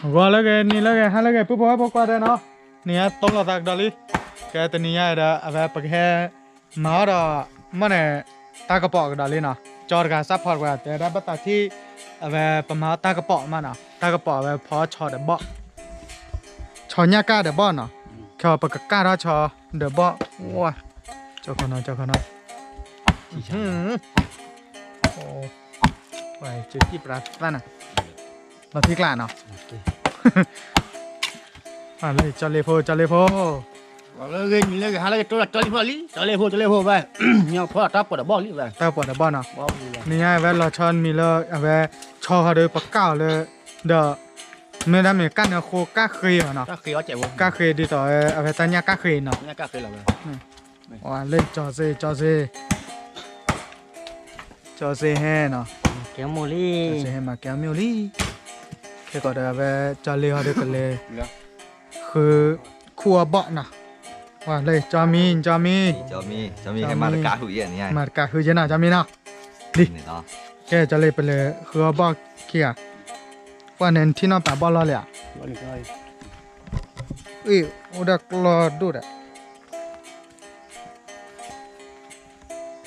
ဂီၤလၢအဂ့ၤ နံၤလၢအဂ့ၤ ဟါလၢအဂ့ၤ ပုၢ်ဖိဝဲၢ်ဖိကိးဂၤဒဲးနီၤ, နံၤညါတီလိာ်သးကဒီးလံ, ကဲတနံၤညါဒီး အဝဲပကဟဲမၤအီၣ်ဒီး မ့ၢ်န့ၣ် တၢ်ကပီၤကဒီးလံနီၤ, ကၠီတဂၤစးဖီၣ်တဂၤ တဲဒၣ်ဘၣ်သးထံၣ် အဝဲပမၤအီၣ်တၢ်ကပီၤမးနီၤ, တၢ်ကပီၤအဝဲဖီဆီဒီးဘီၣ် ဆီညၣ်ကၣ်ဒီးဘီၣ်နီၤ, ခဲအံၤပကကၣ်ထီၣ်ဆီဒီးဘီၣ်, ဝါ, ကၠီခီနီၤ ကၠီခီနီၤ, ကၠီပျးသၣ်န့ၣ်, လီၤထံကျါနီၤ, လၢကၠီလ့ဖိ ကၠီလ့ဖိ လၢဂ့ၤနံၤလၢဂ့ၤဟါလၢဂ့ၤ ကၠီလ့ဖိလံ ကၠီလ့ဖိ ကၠီလ့ဖိဘၣ်, ညီဖီတၢ်ပီၤဒီးဘီၣ်လံဘၣ်, တၢ်ပီၤဒီးဘီၣ်နီၤ, နံၤညါအဝဲလီၤဆီမံၤလၢ အဝဲ ဆီဃီဒီးပကၣ်အီၤလၢ ဒီး မ့ၢ်ဒၣ်မ့ၢ်ကၣ်န့ၣ်အဃိကၣ်ဃ့အီၤနီၤ, ကၣ်ဃ့ဒ်သိး အဝဲတၢ်ညၣ်ကၣ်ဃ့နီၤ, လၢကၠီစ့ ကၠီစ့ ကၠီစ့ဟဲနီၤ, ကဲမိၢ်လံ, ကၠီစ့ဟဲမၤကဲမိၢ်လံ, ခဲကီးဒီးအဝဲကၠီလ့ဟီဒီးကလဲၤ ဃုခူၣ်အီၣ်ဘီၣ်နီၤ, ဝါလၢကၠီမံၤ ကၠီမံၤ, မၤတကးဟုယဲနီၤ ကၠီမံၤနီၤ, လံ, ကဲကၠီလ့ပလဲၤဃုအီၣ်ဘီၣ်ခံဂၤ, ပှၤန့ၣ်ထံၣ်နီၣ်ပာ်ဘီၣ်လီၤလံဧါ, အ့ၣ် အိၣ်ဒၣ်ကျီဒိၣ်ဒီး ကျီဖိနီၤ ယလဲၤနီၤ မၤ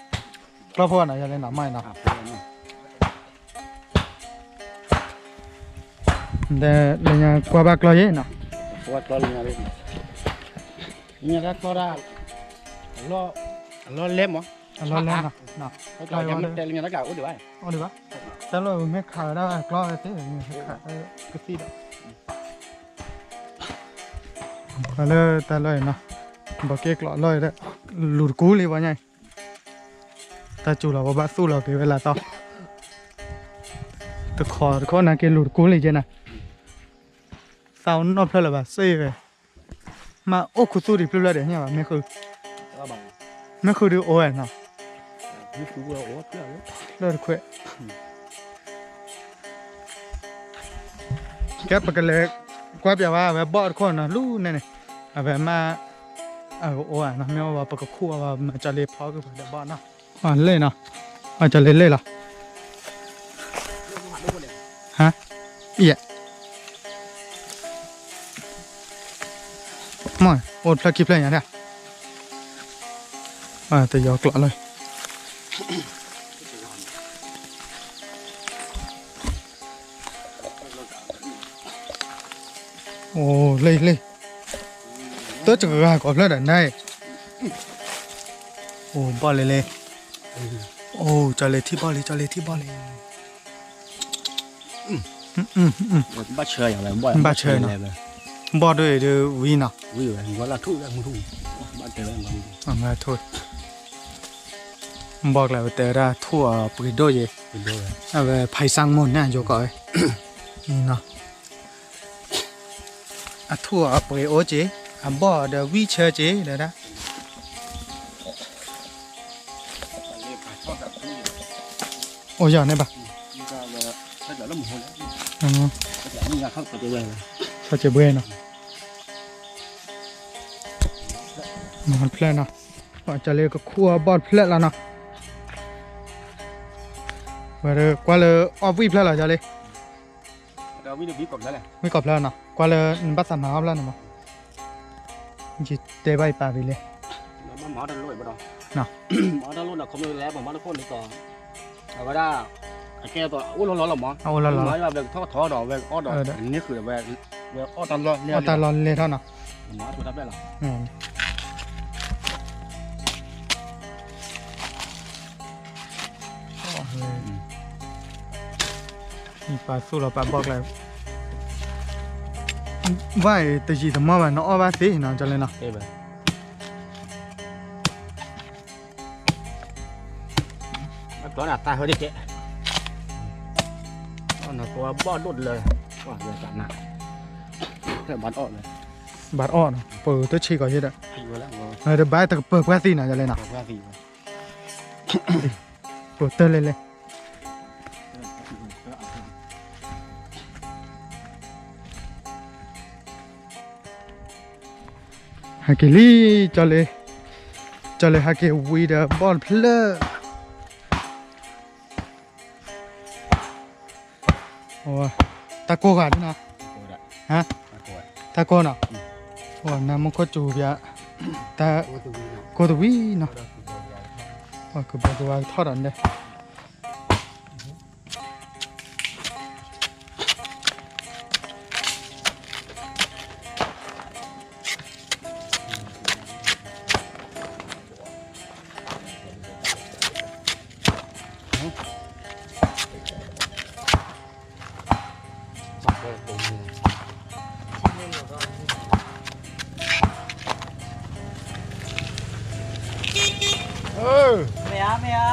နီၤ, လၢညါကွၢ်ဘၣ်ကျီယဲနီၤ, လၢညါတၢ်ကျီဒၣ် အလီၢ်လဲမး, အလီၢ်လဲနီၤ, အိၣ်ဒံးဘၣ်, တၢ်လီၢ်မ့ၢ်ခးဝဲဒၣ်ကျီဝဲသ့ၣ် ကသံၣ်ဒီး လၢတၢ်လီၢ်အံၤနီၤ, ဘီက့ၣ်ကျိးလီၢ်အံၤဒီး လူၤတကူလံဘီညါအံၤ, တၢ်စူၤလီၤပဘၣ်သူၣ်လီၤက့ၤဝဲလၢ်တီ, တခီတခီနာ်က့လူၤတကူလံကဲနၤ, သးအိၣ်နီၣ်ဖျၢၣ်လၢၤဘၣ်စ့ၢ်ဝဲ, မ့ၢ်အိၣ်ခူသူၣ်ဒံးဖျၢၣ်ဖျၢၣ်ဒီးညါဘၣ် မ့ၢ်ဃု, မ့ၢ်ဃုဒုးအိၣ်ဝဲနီၤ, ဖျၢၣ်တခွဲး ကဲပကလဲၤကွၢ်ပၠးဝဲ အဝဲဘီၣ်တခိၣ်နီၤ လူၤန့ၣ်န့ၣ်, အဝဲမ့ၢ် အကအိၣ်နီၤ မ့ၢ်အိၣ်ဝဲ ပကခူၣ်အီၤဝဲ မၤကၠီလ့ဖီကပၤဒီးဘီၣ်နီၤ, လ့ၣ်နီၤ, ကၠီလ့လ့ၣ်လီၤ, ဟါ, အံၤ မ့ၢ်အိၣ်ဖျၢၣ်ခံဖျၢၣ်ညါဒၣ်, တယီကျိးလီၤ, အိၣ်လ့ၣ်လ့ၣ်, တၢ်တဂၤကိးဖျၢၣ်ဒီးနၤ, အိၣ်ဘီၣ်လ့ၣ်လ့ၣ်, အိၣ် ကၠီလ့ထံၣ်ဘီၣ်လံ ကၠီလ့ထံၣ်ဘီၣ်လံ, ဘၣ်ဆၢ, ဘၣ်ဆၢနီၤ, ဘီၣ်ဒိၣ်အံၤဒုးဝံၤနီၤ, ဘီၣ်ကျဲဝဲတဲဝဲဒၣ်ထူၣ်အပှ့ၤဒိၣ်ယဲ, အဝဲဖဲစၢ်မိၢ်န့ၣ်ယိၤကီးဝဲ, အထူၣ်အပှ့ၤအိၣ်က့ၤ, အဘီၣ်ဒီးဝံၣ်ဆၢက့ၤဒီးဒၣ် အိၣ်ယၤန့ၣ်ဘၣ်, ဆီက့ၤဘှဲနီၤ, မၤဖျၢၣ်နီၤ, ကၠီလ့ကခူၣ်အီၣ်ဘီၣ်ဖျၢၣ်လီၤနီၤ, ဝဲကွၢ်လၢအီၣ်ဝံၣ်ဖျၢၣ်လီၤ ကၠီလ့, ဝံၣ်ကိးဖျၢၣ်နီၤ, ကွၢ်လၢနဘၣ်သးမၤအီၣ်ဖျၢၣ်န့ၣ်မး, ယတဲဘၣ်ယပာ်ပံၤလံ အဝဲဒၣ် အကဲသိးအိၣ်လီၤလီၤလီၤမး, အအိၣ်လီၤလီၤ, ထီၣ်ထီၣ်ဒီးဝဲအီၣ်ဒီးန့ၢ်ဃုာ်ဒီးဝဲ, ဝဲအီၣ်တၢ်လီၢ်လဲၢ်, အီၣ်တၢ်လီၢ်လဲၢ်ထီၣ်နီၤ, မၤအီၣ်ဆိတၢ်ဖျၢၣ်လီၤ, ပာ်သူၣ်လီၤပာ်ဘီၣ်ကျဲ, ဘၣ်အံၤတယံာ်တမီၢ်ဘၣ် နအီၣ်ဘၣ်သ့နီၤ ကၠီလ့နီၤ. ဘၣ်အီၣ်နီၤ ပတဆံးကီးယဲဒီး, တဘၣ်တကပၢၤပှၢ်သံနီၤ ကၠီလ့နီၤ, ပတၢၢ်လဲၣ်လဲၣ် ဟဲက့ၤလံ, ကၠီလ့, ကၠီလ့ဟဲက့ၤဝံၤဒီးဘီၣ်တဖျၢၣ်, တၢ်ကိၢ်ဂၤဒ်နီၤ, ဟါ, တၢ်ကိၢ်နီၤ, နၢမူခိၣ်စူၤပၠး, တၢ်ကိၢ်တဝံၤနီၤ, ကဘီကဝါကထီၣ်ဒီးန့ၣ် မ့ၢ်ဧါ, မ့ၢ်ဧါ.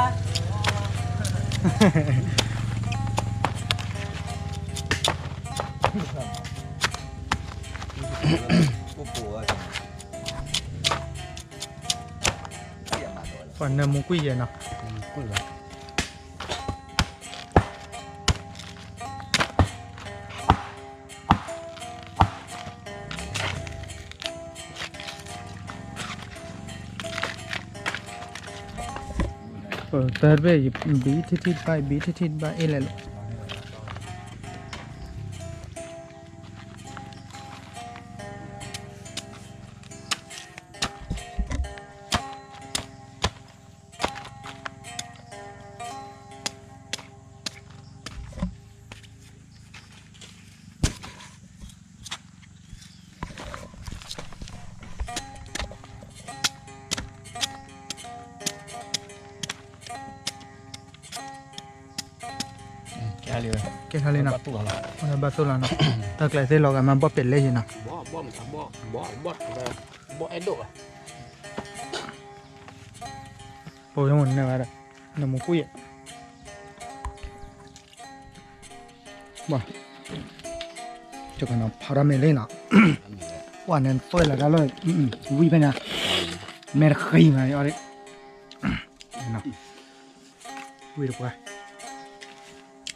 ပှၤနၢမူကွံာ်ယဲၢ်နီၤ. တၢ်တဘ့ၣ် ယဘံထံၣ်ထံၣ်တဘၣ် ယဘံထံၣ်ထံၣ်တဘၣ်အ့ၣ်လဲၣ်လီၤ. ကဲထီၣ်လံနီၤ, ဘၣ်သိၣ်လီၤနီၤ, တၢ်ကျဲသ့ၣ်လီၤဂာ်မး ဘီၣ်ပဲာ်လဲၣ်ယံၤနီၤ, ဘီၣ်အဲၣ်ဒိၣ်လီၤ, ပဝဲမနုၤဝဲဒၣ် နမူကွံာ်ယဲၢ် ဘၣ်, ကနီၤဖးထီၣ်မဲာ်လံနီၤ, ပှၤန့ၣ်သွဲၣ်လီၤတၢ်လီၢ်, ဝံဖဲညါ, မဲာ်တဃံမး, ဝံတပှၢ်,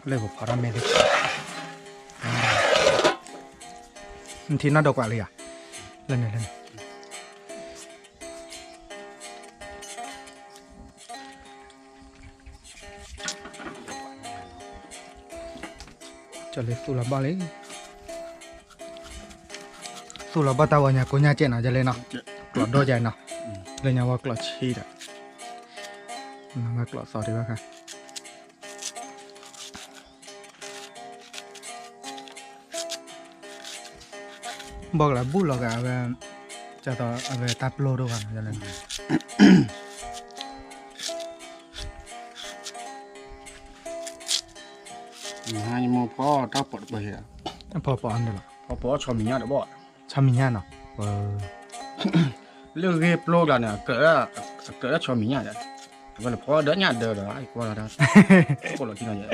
လၢပဖးထီၣ်မဲာ်လံ, နထံၣ်နီၢ်ဒီးကွၢ်လံဧါ, လၢန့ၣ်လၢန့ၣ် ကလၢသူၣ်လီၤဘီၣ်လံ, သူၣ်လီၤဘီၣ်တၢ်ဝဲညါကိးညါကဲးနီၤ ကလၢနီၤ, ကျိးဒိၣ်ကဲးနီၤ, လၢညါဝဲကျိးဆံဒီး, ဝဲကျိးသီဒံးဘၣ်ခါ ဘီၣ်ကလၢဘူၣ်လီၤဂာ်အဝဲ, ကၢ်သိးအဝဲတၢ်ပျိတအိၣ်ဘၣ်နီၤ, ယမိၢ်ဖီတၢ်ပိာ်တပၢၢ်ဟဲ, ဖီပိာ်န့ၣ်လီၤ, ဖီပိာ်ဆီမံၤညၣ်တဘီၣ်, ဆီမံၤညၣ်နီၤ, လၢဂ့ၢ်ပျိကလါန့ၣ်, အကၢးဆီမံၤညၣ်ဒီး, အဝဲန့ၣ်ဖီဒၢညၣ်ဒၢဒီး, ကွၢ်လီၤတၢ်, ကိၣ်လီၤထံနီၤယဲ,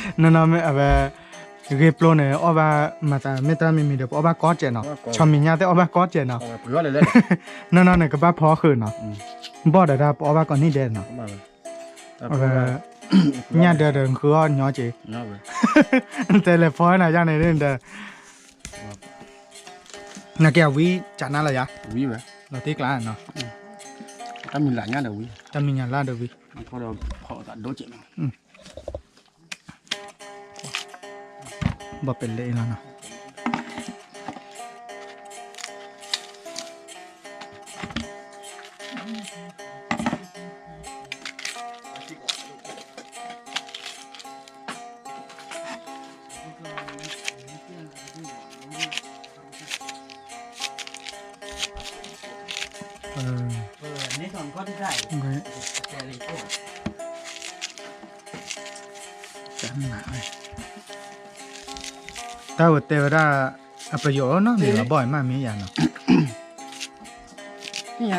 နီၢ်နီၢ်မ့ၢ်အဝဲ ဂ့ၢ်ပျိန့ၣ် အီၣ်ဘၣ်မၤသးမ့ၢ်တၢ်မံၤမံၤဒီး ပအီၣ်ဘၣ်ကီစဲးနီၤ, ဆီမံၤညၣ်သ့ၣ်အီၣ်ဘၣ်ကီစဲးနီၤ, နီၢ်နီၢ်န့ၣ် ကဘၣ်ဖီဃုာ်နီၤ, ဘီၣ်ဒီးတၢ်ပအီၣ်ဘၣ်ကိးနံၣ်ဒဲးနီၤ, အဝဲ ညၣ်ဒၢဒီးဃုအီၣ်ညီက့ၤ, တဲလဲၤဖီနၤယါန့ၣ်ဒီး, နကဲအဝံကနါလီၤယါ, လီၤတ့ကျါနီၤ, တၢ်မံၤလၢညါဒီးဝံ, တၢ်မံၤညၣ်လၢဒီးဝံ, ဘီၣ်ပဲာ်လဲၣ်အံၤလီၤနီၤ. တၢ်ဝဲတဲဝဲဒၣ် အပယီၤနီတမံၤဘၣ် ဘီၣ်အံၤမးမ့ၢ်ယၤနီၤ,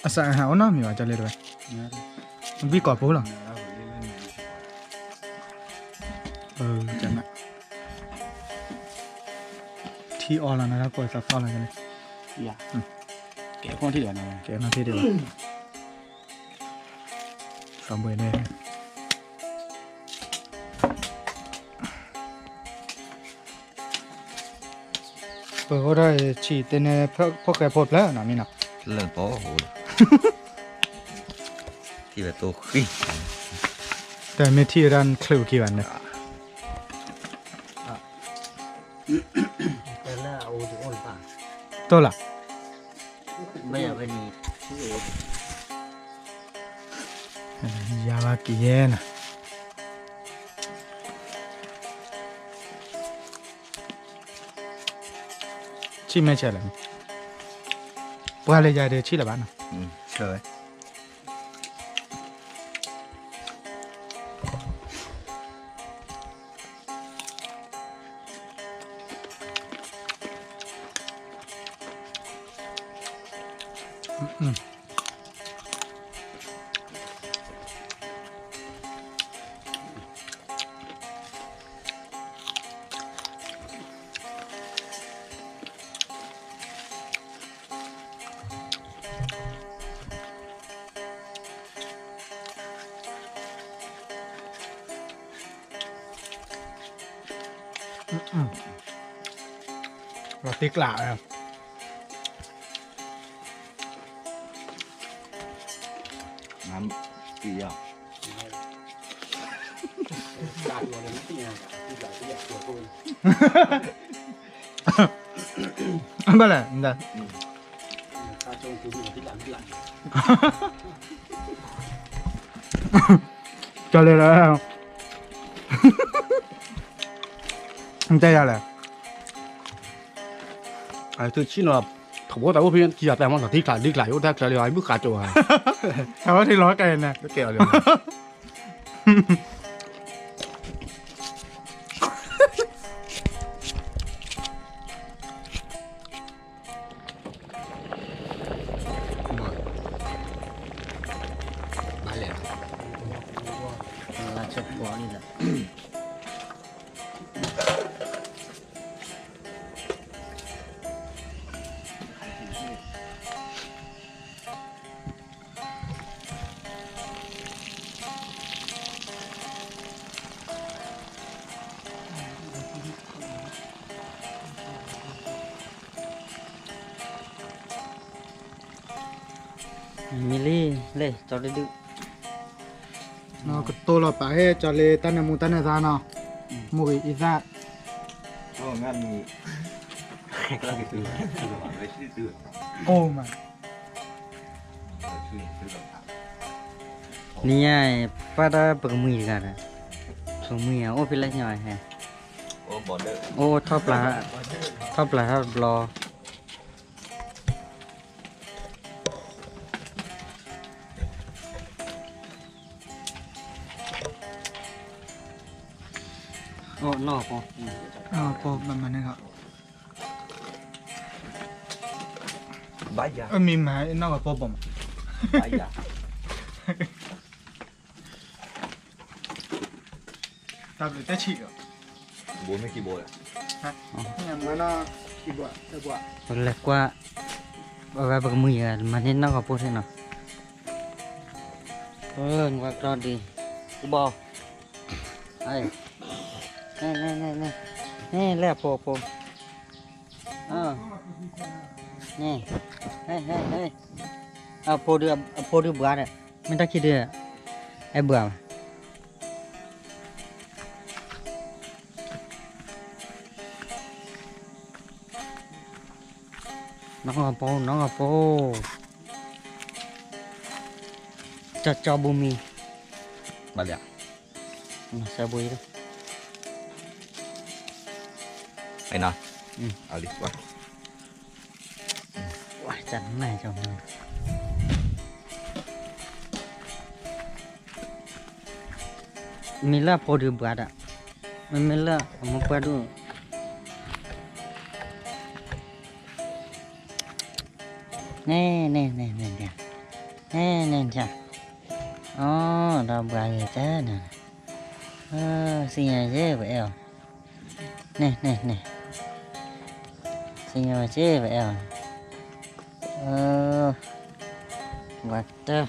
အစးအဟးအိၣ်နီတမံၤဘၣ် ကၢ်လၢတဝဲ, ဘံၣ်ကိာ်ဖိလီၤ, ထံအီလီၤနီၤ တၢ်ကိးသးသီလီၤ ကၢ်လၢ, ကဲဖီထံၣ်ဒီး, ကဲဖီထံၣ်ဒီး, သးဘှဲးန့ၣ် ပအိၣ်ဒၣ်ဆံးတဲန့ၣ် ဖိၣ်ဃဲဖိတဖျၢၣ်နီၤ မ့ၢ်နီၤ, လၢပအိၣ်, ထံၣ်ဝဲတိၢ်ဃံ, တမ့ၢ်ထံၣ်ဝဲဒၣ်နချုးက့ၤဘၣ်န့ၣ်, တၢ်လၢအအိၣ်တအိၣ်လၢၤဘၣ်, တိၢ်လီၤ, ယၤလီၤက့ၤယဲနၤ, ဆံၣ်မဲဆဲးလဲၣ်, ပှၤလၢယၤဒီးဆံၣ်လၢၤဘၣ်နီၤ, ဆၢဝဲ လီၤတံၢ်ကျး, ဘၣ်လဲၣ်, ကၠီၤလဲၣ်လၢ တဲယၤလဲၣ်, သုဆံၣ်နီၤ, ထီဘိတၢ်အိၣ်ဖဲ ကံယၤတၢ်မီၢ်လီၤတံၢ်ကျး တံၢ်ကျး ယအိၣ်တၢ်ချၢလၢယဘုၣ်ဃးကၠိၤဧါ, ထီဘိထံလီၤကဲန့ၣ်, ကဲအီၤလၢ ဘၣ်လဲၣ်, လါဆၢပီၤန့ၣ်လီၤ. မံၤလံ, လဲၤကၠီၤလၢဒုး, ကတိၤလီၤပာ်ဟဲကၠီၤလၢတၢ်နၢမူတၢ်နၢသါနီၤ, မူဂ့ၤအံသၣ်, အိၣ်မး နံၤညါအံၤ ပၢ်တၢ်ပကမှံတဂၤဒီး, ပကမှံဧါ အိၣ်ဖဲလဲၣ်ညါဟဲ, အိၣ်ထီၣ်ပျၢ်, ထီၣ်ပျၢ်ထီၣ်တဘျီ, အိၣ်နီၢ်ကပီၤ, နီၢ်ကပီၤမၤမၤန့ၣ်လီၤ, မ့ၢ်မၤနီၢ်ကပီၤဘၣ်မး, တၢ်ဘျုးတၢ်ဆံးဒီး, ဘိမ့ၢ်ခံဘိလဲၣ်, မၤနီၢ်ခံဘိ, ပကလဲၤကွၢ်, အဝဲပကမှံဂၤ မၤန့ၢ်နီၢ်ကပီၤသ့ၣ်နီၤ, နကွၢ်ကျီဒံး, ဘီ, န့ၣ် လၢအဖိအဖိ, န့ၣ်, အဖိဒုးဘှါဒီး, မ့ၢ်တၢ်ခံဒုး, အဲၣ်ဘှါဘၣ် နီၢ်ကပီၤ နီၢ်ကပီၤ, ကၠီကၠီဘိမံၤ, ဘၣ်လၢ, မၤစၢၤဘိအံၤ, အံၤနီၤ, အလံ, ဝါ, ဝါ, ကနၣ်ကၠီမံၤ မ့ၢ်လၢအဖိဒုးဘှါဒီး, မ့မ့ၢ်လၢအမိၢ်ပှၢ်ဒိၣ်, န့ၣ်န့ၣ်န့ၣ်န့ၣ်, န့ၣ်န့ၣ်, အိ ဒီးဘှါဂ့ၤတဲနၤ, စံၣ်ညီၣ်ယဲပအဲၣ်အီၤ, န့ၣ်န့ၣ်န့ၣ်, စံၣ်ညီၣ်ယဲပအဲၣ်အီၤ, ဘှါတၢ်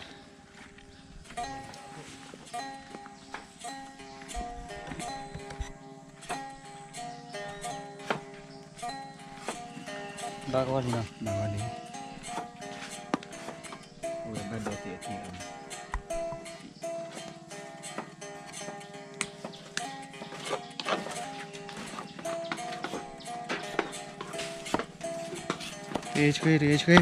ဘၣ်ကီလံနီၤ, ဘၣ်ကီလံ, အဝဲဘၣ်ဒိးတ့ၢ်အထံၣ်လီၤ. တဂ့ၤဆှ့ တဂ့ၤဆှ့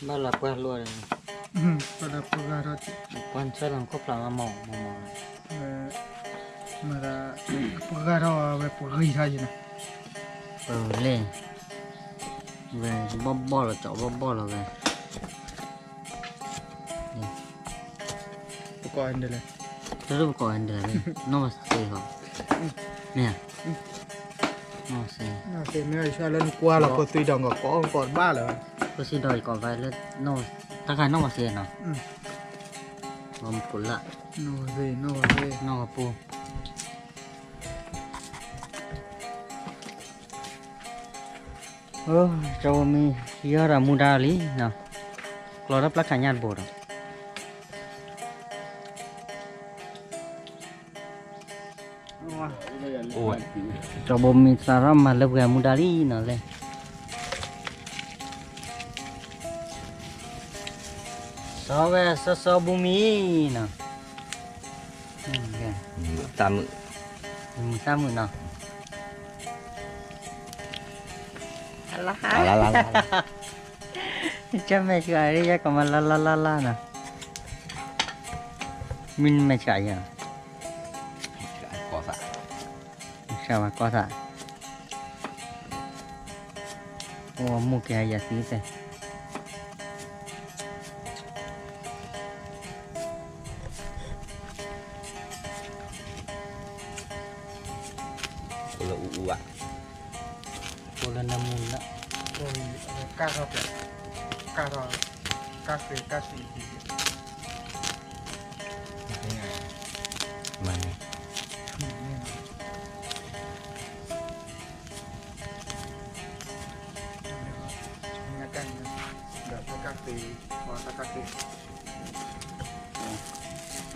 ဘၣ်လီၤပှၢ်လိၣ်ဒီး ပှၢ်လၢပှၢ်ဂၤထီၣ် ပှၢ်ဆၢလီၤခိၣ်ဖျါမးမီၢ်မီၢ်မီၢ် မ့ၢ်ဒၣ် ပှၢ်ဂၤထီၣ်ဝဲပှၢ်ဂံၢ်ထီၣ်ယံၤန့ၣ် ပလဲၣ် ဝဲဘီၣ်ဘီၣ်လီၤ ကၠီဘီၣ်ဘီၣ်လီၤဝဲ ပကိးအံၤဒ်လဲၣ် တရူၢ်ပကိးအံၤဒ်လဲၣ် နီၢ်ဝဲစ့ၢ်ကီး မ့ၢ်ဧါ နီၢ်ဝဲစ့ၢ် မ့ၢ်ယဆှၢလၢနကွၢ်လီၤ ဖိသွံဒီးကကိးကီးတဘၣ်လၢၤ ဖိသွံဒီးယကိးဘၣ်လၢ တၢ်ခါနီၢ်ဝဲစ့ၢ်နီၤ လီၤမူကိးလၢ နီၢ်ဝဲစ့ၢ် နီၢ်ဝဲစ့ၢ် နီၢ်ဝဲပူ ကၠီဘိမံ ဟံးထီၣ်ဒီးမူဒါလံနီၤ ကျီဒီးပျၢ်ခးညၣ်တဘိဒီး ကၠီဘိမံသးထီၣ်မၤလၢပှဲၤမူဒါလံနီၤလဲၣ် စီၤဝဲစီၤစီၤဘိမံနီၤ သၣ်မုာ် မုာ်သၣ်မုာ်နီၤ လါလါလါလါ ကမဲာ်ဆှးရံယဲကမၤလါလါလါလါနီၤ မ့ၢ်မဲာ်ဆှးယဲ ကီသး ဆှးဝဲကီသး အိၣ်မူကဲယၤသံသဲ အိၣ်လၢအူအူဘၣ် အိၣ်လၢနမူလၢ ကၢ်ထီၣ် ကၢ်ထီၣ် ကၢ်ဃ့ကၢ်စံး မၤန့ၣ်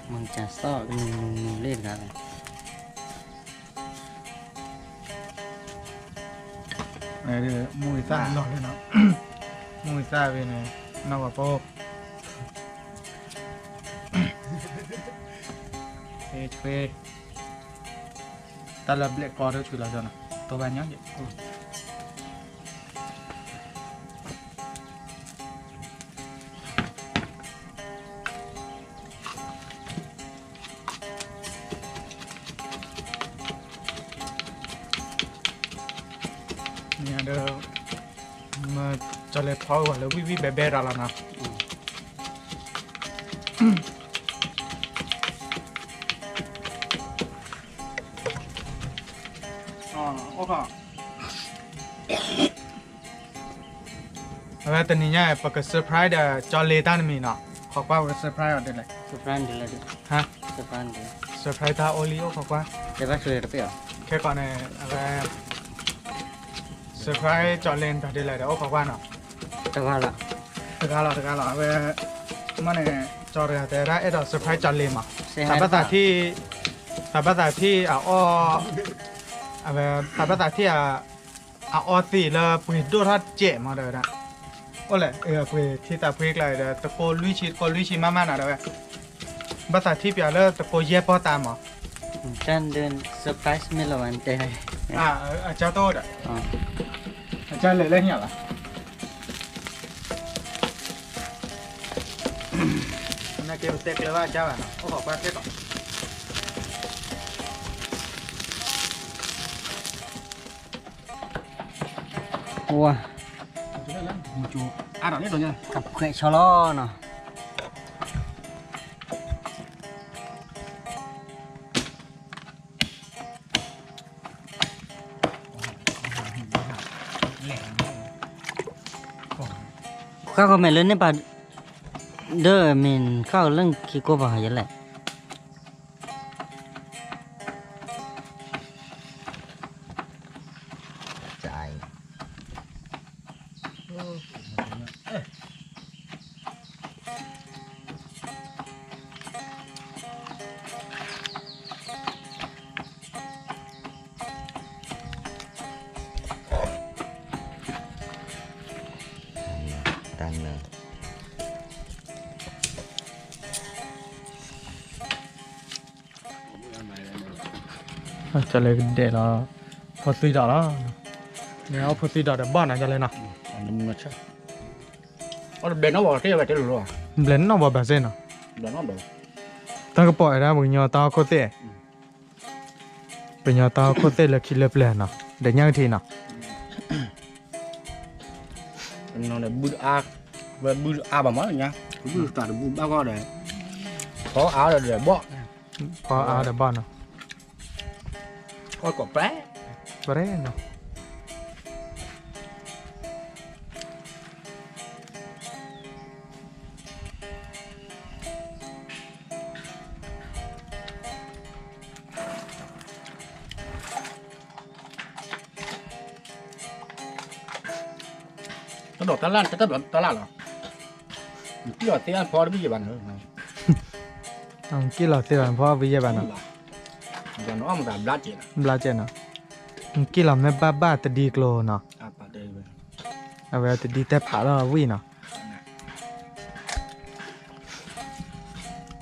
မုၢ်ကၢ်စီၣ်ကနူၤနူၤနူၤလ့ၣ်တဂၤလဲၣ် မူဂံၢ်သၣ်လီၤလၢနီၤ မူဂံၢ်သၣ်ဖဲန့ၣ် နီၢ်ပှၤဖိ ဟ့ၣ်ထွ့ တၢ်လၢဘျဲၣ်ကီဒိၣ်ထွံလီၤနီၤ တိဘၣ်ညီ မ့ၢ်ဒီး မ့ၢ်ကၠီၤလဲၤဖီဝဲလၢဝံၣ်ဝံၣ်ဘဲဘဲရၤလီၤနီၤ အိၣ်ခီ အဝဲတနံၤညါ ပက surprise ဒီးကၠီၤလ့ၤတၢ်တမံၤနီၤ ခိးကွၢ်ဝဲ surprise အီၤဒ်လဲၣ် surprise ဒ်လဲၣ် ဟါ surprise ဒ်လဲၣ် surprise တၢ်အိၣ်လံအိၣ်ခိးကွၢ် တဲဘၣ်ဆိတပ့ၢ်အီၤ ခဲကီးန့ၣ် အဝဲ surprise ကၠီၤလ့ၤတၢ်ဒ်လဲၣ်ဒီးအိၣ်ခိးကွၢ်နီၤ တဂၤလီၤ တဂၤလီၤ တဂၤလီၤ အဝဲ မ့ၢ်န့ၣ် ကၠီၤတဂၤတဲဒၣ်အဲၣ်ဒိး surprise ကၠီၤလ့ၤမး တၢ်ဘၣ်သးထံၣ် တၢ်ဘၣ်သးထံၣ်အအီၣ် အဝဲ တၢ်ဘၣ်သးထံၣ်အ အအီၣ်သ့ၣ်လၢပှ့ၤဒိၣ်ထီၣ်စဲးမးဒီးဝဲဒၣ် အိၣ်လဲၣ် ပှ့ၤထံသးပှ့ၤကျါဒီး တကိးလွံၢ်ဆံ တကိးလွံၢ်ဆံမးမးနၤဒီးဝဲ ဘၣ်သးထံၣ်ပၠးလၢတကိးယဲၢ်ပီၢ်သးမး တၢ်ဒုး surprise မ့ၢ်လီၤဝဲတဲ အကၢ်တအိၣ်ဒီး အကၢ်လဲၤလၢညါဘၣ် နာ်က့ပတဲကျၢၤဘၣ်အကၢ်ဘၣ်နီၤ အိၣ်ခိးကွၢ်ခဲကီး ဝါ ကဖှဲးဆီလီၤနီၤ ဃၣ်ဃီမဲာ်လၢန့ၣ်ပာ် ဒီးမ့ၢ်ဃၣ်လၢခံကိၢ်ပာ်ယဲလဲၣ် ကၠီလၢကဒဲးလီၤ, ဖိသံဒီးလီၤ, န့ၣ်အဖိသံဒီးဒီးဘီၣ်နီၤ ကၠီလၢနီၤ, ဘျဲးနီၣ်ဘီဘၣ်စ့ၢ်နီၤ, တၢ်ကပီၤဝဲဒၣ်ပှၤကညီတၢ်ဟီၣ်ခိၣ်သ့ၣ် ပှၤကညီတၢ်ဟီၣ်ခိၣ်သ့ၣ်လၢခံလၢပျၢၤနီၤ, ဒီးညၣ်ကထံနီၤ, ဘုအါဘၣ်မးညါ, ဘုတဘုဘၣ်ဂီၢ်ဒီး, ဖီအါဒီးဘီၣ်, ဖီအါဒီးဘီၣ်နီၤ, အီၣ်ကိးပျဲ, ပျဲနီၤ. တၢ်ဒိးတၢ်လၢ် တၢ်ဒိးတၢ်လၢ်လီၤ, ကံၣ်လီၤသ့ၣ်ဖီတဘ့ၣ်ယဲၢ်ဘၣ်န့ၣ်, ကံၣ်လီၤသ့ၣ်ဖီတဘ့ၣ်ယဲၢ်ဘၣ်နီၤ, ဘျါကဲနီၤ, ကံၣ်လီၤမ့ၢ်ဘၣ်ဘၣ်တဒံကျိၤနီၤ, အဝဲတဒံတဲဖးလီၤဝံၣ်နီၤ.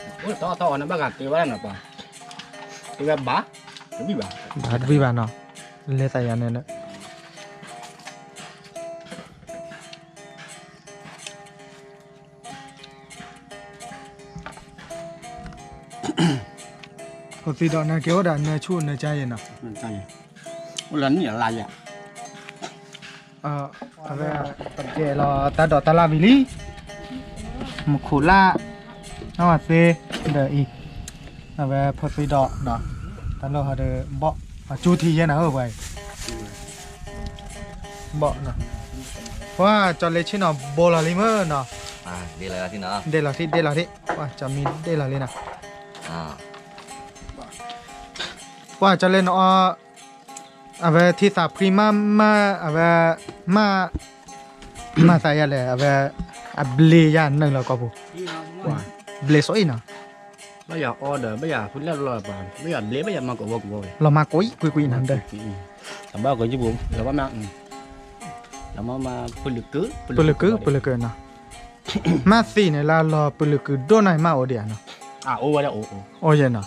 အိၣ်တၢ်အီၣ်တၢ်အီန့ၣ် ဘၣ်ဂၤတ့ဝဲဒၣ်နီၤပှၤ, တ့ဝဲဘၣ်, တဘံၣ်ဘၣ်, ဘၣ်တဘံၣ်ဘၣ်နီၤ, လဲၤသးယၤန့ၣ်လၢ ဖိသံဒီးနက့ၤအိၣ်ဒီးနၢဆူၣ်နၢကါယဲၢ်နီၤ, အိၣ်လၢနံၣ်အလါယဲၢ် အဝဲ ပကဲလီၤတၢ်ဒိးတၢ်လၢ်ဝံၤလံ, မူခိၣ်လၢ်, နီၢ်ဝၤသ့, ဒီးအံၤ, အဝဲဖိသံဒီး, တၢ်လီၢ်ဟီဒီးဘီၣ်, အကၠူထံယဲၢ်နၤဧၢပှၤအံၤ, ဘီၣ်, ပှၤကၠီလ့ဆ့ၣ်နီၤဘိလီၤလံမ့ၢ်နီၤ, ဒ့လီၤထံၣ်ဒ့လီၤထံၣ်, ပှၤကၠီမံဒ့လီၤလံနီၤ, ပှၤကၠီလ့နအီ အဝဲထံသးဖှံမးမး အဝဲ မး မၤသးယၤလဲၣ် အဝဲ အဘျ့ယၤနုာ်လီၤကီၢ်ပူၤ, ဘျ့စိအံၤနီၤ, ဘၣ်ယၤအီဒီး ဘၣ်ယၤဖုလဲၣ်လီၤပှၤ ဘၣ်ယၤဘျ့ ဘၣ်ယၤမၤကဝီၤကဝီၤဝဲ လီၤမၤကိးကွံာ်ကွံာ်နၤဒီး တဘၣ်ကီးယံၤပူၤ လီၤဘၣ်မး လီၤမၤမၤ ပလုာ်ကုာ် ပလုာ်ကုာ် ပလုာ်ကုာ်နီၤ မ့ၢ်သံန့ၣ်လၢလီၤပလုာ်ကုာ်ဒိၣ်နီၤ မ့ၢ်အိၣ်ဒံးဧါနီၤ, အိၣ်ဝဲဒၣ်အိၣ် အိၣ်ယဲနီၤ,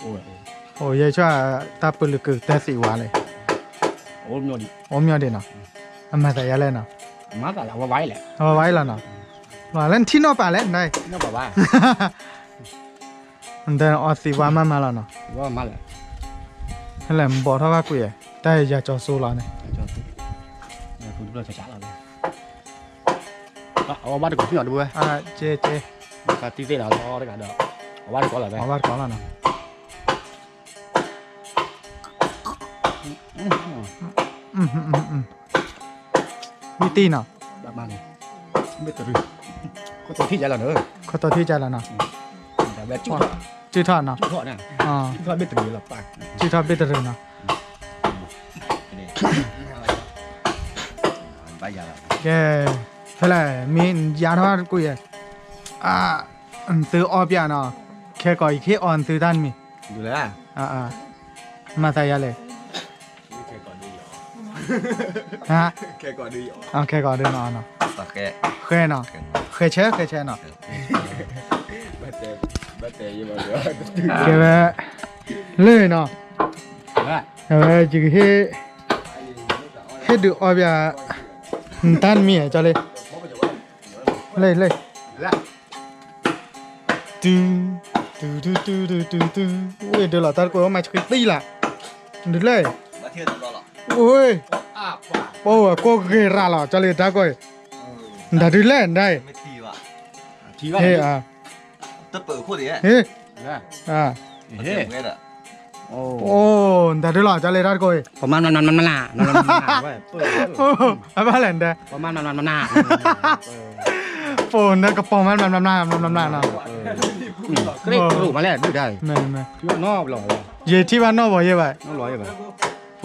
အိၣ်ယဲဆိ တၢ်ပလုာ်ကုာ်တသံဝါလဲၣ်, အိၣ်မ့ၢ်ဒံးနီၤ, အမၤသးယၤလဲၣ်နီၤ, အဝဲဝဲလီၤနီၤ, လၢနထံၣ်နီၣ်ပာ်လဲၣ်န နအီသံဝါမးမးလီၤနီၤ, ဟဲလဲၣ် ဘီၣ်ထီၣ်ဘၣ်ကွံာ်, တၢ်ယၤကၠီၤစိလီၤန့ၣ်, အဝဲဘၣ်တကိးဖံၣ်အီၤတဘၣ်ဝဲ, ကဲကဲ, တံၢ်သ့ၣ်ဒီးလီၤတဂၤဒီး, အဝဲဘၣ်တကိးလီၤဝဲ, အဝဲဘၣ်တကိးလီၤနီၤ, မ့ၢ်တံၢ်နီၤ, ဘၣ်မးန့ၣ်, မ့ၢ်တရူး, ခိၣ်တီထံၣ်ကလီၤနီၤ, ခိၣ်တီထံၣ်ကလီၤနီၤ, စုၣ်ထီၣ်နီၤ, စုၣ်ထီၣ်ဘ့ၣ်တရူးနီၤ, ကဲ, ဖဲလဲၣ် မ့ၢ်ယါထီၣ်ကွံာ်ယဲ, နသုအီပျးနီၤ, ခဲကိးယကဟ့ၣ်အီနသုတၢ်တမံၤ, မၤသးယၤလဲၣ်, ခဲကိးဒုနီၤ, ဃဲနီၤ, ဃဲဆဲ ဃဲဆဲနီၤ, ကဲဝဲ, လၢနီၤ, အဝဲယကဟ့ၣ်, ဟ့ၣ်ဒုးအီပျး, နတၢ်တမံၤ ကၠီလ့, လၢလၢ တုၤ, တုၤတုၤတုၤတုၤတုၤ, ဝ့ၢ်ဒုးလီၤတၢ်တကိးမၤဆှံသံလၢ်, ဒုးလဲၣ်, အိၣ်, ပအိၣ်ဝဲကိးဂ့ၤရၤလီၤ ကၠီလ့တၢ်ကိး, နတၢ်ဒုးလဲၣ်နတၢ်, ဟ့ၣ်, ဟ့ၣ်, အိၣ်, နတၢ်ဒုးလီၤ ကၠီလ့တၢ်တကိးအံၤ, ပမၤမၤမၤမၤမၤ, အဘၣ်လဲၣ်နတဲ, ပမၤမၤမၤမၤ, ပနကပီၤမၤမၤမၤမၤမၤမၤနီၤ, ယထံၣ်ဘၣ်နီၢ်ဘီယဲၢ်ဘၣ်, ပ,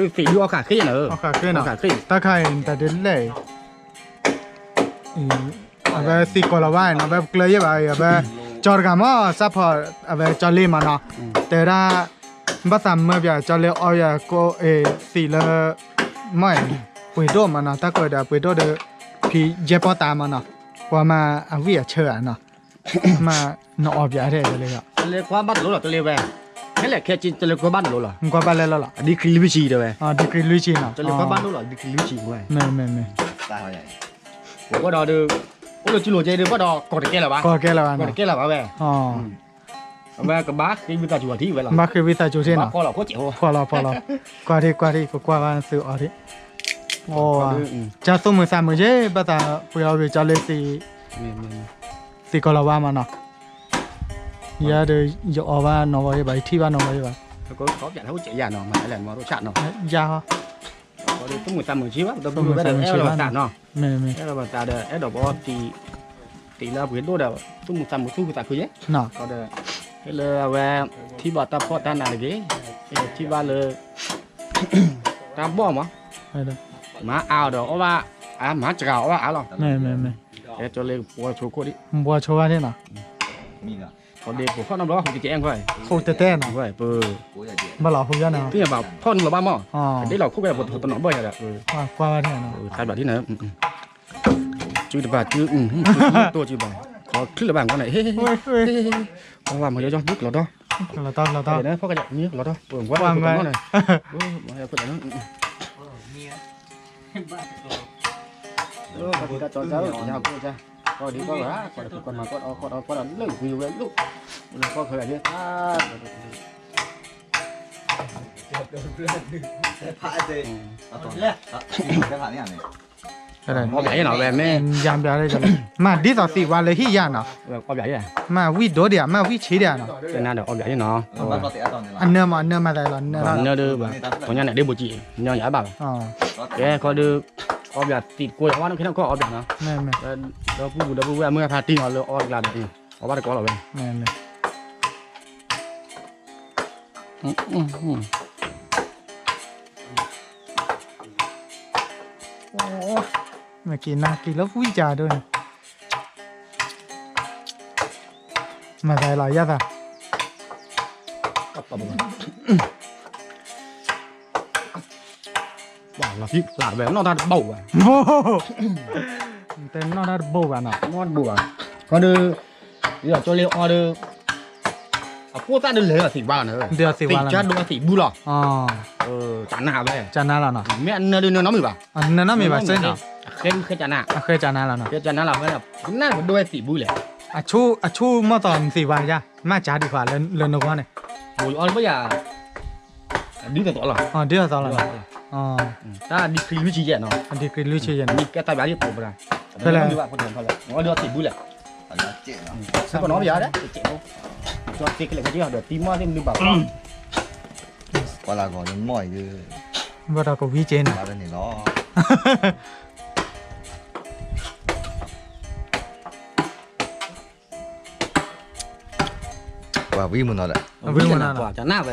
အီၣ်ဃးဃ့နီၤ, တၢ်ခါအံၤ နတၢ်ဒုးလဲၣ်အံၤ အဝဲသံကွၢ်လီၤဘၣ်နီၤ အဝဲပကျၢၤယဲၢ်ဘၣ်အံၤ အဝဲ ကၠီတဂၤမ့ၢ် စၢ်ဖီၣ် အဝဲကၠီလ့မးနီၤ တဲဝဲဒၣ် ဘၣ်သးမၢပၠးကၠီလ့အီပၠးကိးအံၤသံးလၢ မ့ၢ်ပှ့ၤဒိၣ်မးနီၤ တၢ်ကိးဒီးပှ့ၤဒိၣ်ဒီး ဖံယဲၢ်ပီၢ်တၢ်မးနီၤ ပှၤမၤအဝံၣ်အဆၢဧါနီၤ မ့ၢ်နအီပၠးထဲလဲၣ် တလ့ဘၣ် တလ့ဘၣ် ခဲလၢာ်ခဲဆ့ ကလဲၤကွၢ်ဘၣ်နလိၤလီၤ, ကွၢ်ဘၣ်လဲၣ်လီၤလီၤ, အ degree လွံၢ်ဆံတဲဝဲ, degree လွံၢ်ဆံနီၤ, ကလဲၤကွၢ်ဘၣ်နလိၤလီၤ degree လွံၢ်ဆံဝဲ, မ့ၢ်မ့ၢ်မ့ၢ်, ပှၤဒီး အိၣ်လၢကၠူလိၤကဲဒုး ပှၤဒီး ကီၢ်တကဲလၢၤဘၣ်, ကီၢ်တကဲလၢၤဘၣ်ဝဲ, အဝဲကဘၣ်ဃ့ဝံသးစူၤအီၤထံၣ်ဝဲလီၤ, ဘၣ်ဃ့ဝံသးစူၤထံၣ်နီၤ, ဖီလီၤဖီလီၤ, ကွၢ်ထံကွၢ်ထံ ပကွၢ်ဘၣ်သုအီၤထံၣ်, ကၢ်သူၣ်မုာ်သးမုာ်က့ၤ ဘၣ်သးပှ့ၤအီၤဂ့ၤကၠီလၢ သံကီၤလီၤဝါမးနီၤ, ယဲဒီး ယအီၤဘၣ်နီၢ်ဂီၤယဘၣ် ယထံၣ်ဘၣ်နီၢ်ဂီၤယဘၣ်, ယၤဟီ, သူၣ်မုာ်သးမုာ်က့ၤဘၣ် အဲၣ်ဒိးပအီသံး, သံးလၢအပှ့ၤဒိၣ်ဒီး သူၣ်မုာ်သးမုာ်သူၣ်ခုသးခုယဲ, ဒီး ဟဲလၢအဝဲ ထံၣ်ဘၣ်တၢ်ဖှီၣ်တၢ်နးတဂ့ၤ, ထံၣ်ဘၣ်လၢ တၢ်ဘီၣ်မး, မၤအါအီၤဒီးအီၣ်ဘၣ်အါ, မၤစှၤအီၤအီၣ်ဘၣ်အါလီၤ, မ့ၢ်မ့ၢ်မ့ၢ်, ကၠီလၢပှီဆိခိၣ်ဒံး, ပှီဆိဘၣ်န့ၣ်နီၤ, ဒီးပဟီၣ်နီတဘျီ ဟူးတဲတဲအံၤခွါ, ဟူးတဲတဲနီၤ, ဘၣ်လီၤဟူးယါနီၤ, သ့ၣ်ညါဘၣ်ဖီၣ်နုာ်လီၤဘၣ်မး, ဒ်လီၤခိၣ်ကဲပတနီၤဘၣ်ယၤဒီး, ကွၢ်ဘၣ်န့ၣ်နီၤ, သးဘျးဒ်န့ၣ်, စုတပၤစု, စုတိၢ်စုဘၣ်, ခီချုးလၢၤဘၣ်ကွၢ်န့ၣ်, ဟ့ၣ်, ကွၢ်ဘၣ်မၤယီယီ မ့ၢ်ကလီၤတီ, လီၤတီလီၤတီ, ဖီၣ်ကလီၤတီ, ကွၢ်မၤ, ကီၢ်ဒံးကီၢ်ဂၤ, ကီၢ်ဒံးကီၢ်ဂၤ, ကီၢ်ဒီးလၢဝံၤဝဲလိၣ်, လၢကီၢ်ခဲလၢာ်ဒ်, ဖးအသ့, ဖးန့ၣ်န့ၣ်, အီၣ်ဘၣ်ယဲနီၤဝဲမ့ၢ်, ယါဘၣ်လၢ, မၤဒ်သိးသံးဝါလၢဟံၣ်ယါနီၤ, အီၣ်ဘၣ်ယဲ, မၤဝံၣ်ဒိၣ်ဒံးဧါ, မၤဝံၣ်ဆံးဒံးဧါနီၤ, ကနၤဒီးအီၣ်ဘၣ်ယဲနီၤ, အနၢမး အနၢမၤသးလီၤ, နၢလီၤ, နၢဒုး, ပှၤညါန့ၣ်ဒ့ဘူးကံ, နၢယၤဘၣ်ဝဲ, ကဲခီဒုး, အီၣ်ဘၣ်သံးတကိးယၤဝဲနီၤ ခဲန့ၣ်ကီၢ်အီၣ်ဘၣ်နီၤ, ဒီပုၢ်ဘူးဒီပုၢ်ဝဲၢ်အမုၢ်ဂၤဖးတံၢ်နီၤလၢအီၣ်တကျါဒီး, အီၣ်ဘၣ်တကိးလီၤဝဲ မ့ၢ်က့ၤနၤက့ၤလၢဝံၣ်ကၤဒိၣ်န့ၣ်, မၤသးလီၤယၤသး, လီၤဖံးလၢဝဲနီၢ်တၢ်တဘိဘၣ်, တနီၢ်တၢ်တဘိဘၣ်နီၤ, နီၢ်တဘိဘၣ်, ခီဒုး, ယကၠီလ့အီၤဒုး, အကိၢ်သၣ်ဒုးလဲၤလီၤသံးဘၣ်လီၤန့ၣ်, သံးကၠၢဒိၣ်သံးဘူလီၤ, ကနၤဝဲ, ကနၤလီၤနီၤ, မ့ၢ်အနၢဒုးနၢနီတမံၤဘၣ်, နၢနီတမံၤဘၣ်စ့နီၤ, အဃဲကနၤ, အဃဲကနၤလီၤနီၤ, ကနၤလီၤဝဲ, ကနၤကဒိၣ်ဝဲသံးဘူလဲၣ်, အဆိကမိၣ်သီးနသံးဘၣ်ယါ, မ့ၢ်ကၢဒံးခွါလၢနဂီၢ်န့ၣ်, ဘိးအီၤလၢဘၣ်ယၤ ဒ်သိးသိးလီၤ, ဒ်သိးသိးလီၤ, တၢ်ဒံးချံလွံၢ်ဆံယဲၢ်နီၤ, ဒံးချံလွံၢ်ဆံယဲၢ်နီၤ, မ့ၢ်ကဲတၢ်ဘၣ်ဒ်သိးပဒၣ်, ဖဲလဲၣ်, အီၤဒ်အီၤသံးဘူလဲၣ်, စ့ကနီၤဘၣ်ယၤ, ကဲသ့ကလဲၣ်ကဲဒ်အီၤဒီးသံမီၢ်သ့ၣ်မနုၤဘၣ်, ပှၤလၢဂီၤမီၢ်အံၤ, ဘၣ်ဒီးကဝံၤက့ၤန့ၣ်, ဘၣ်ဒီးန့ၣ်လီၤ ပှၤဝံမနုၤလဲၣ်, ဝံမနုၤလဲၣ်, န့ၣ်,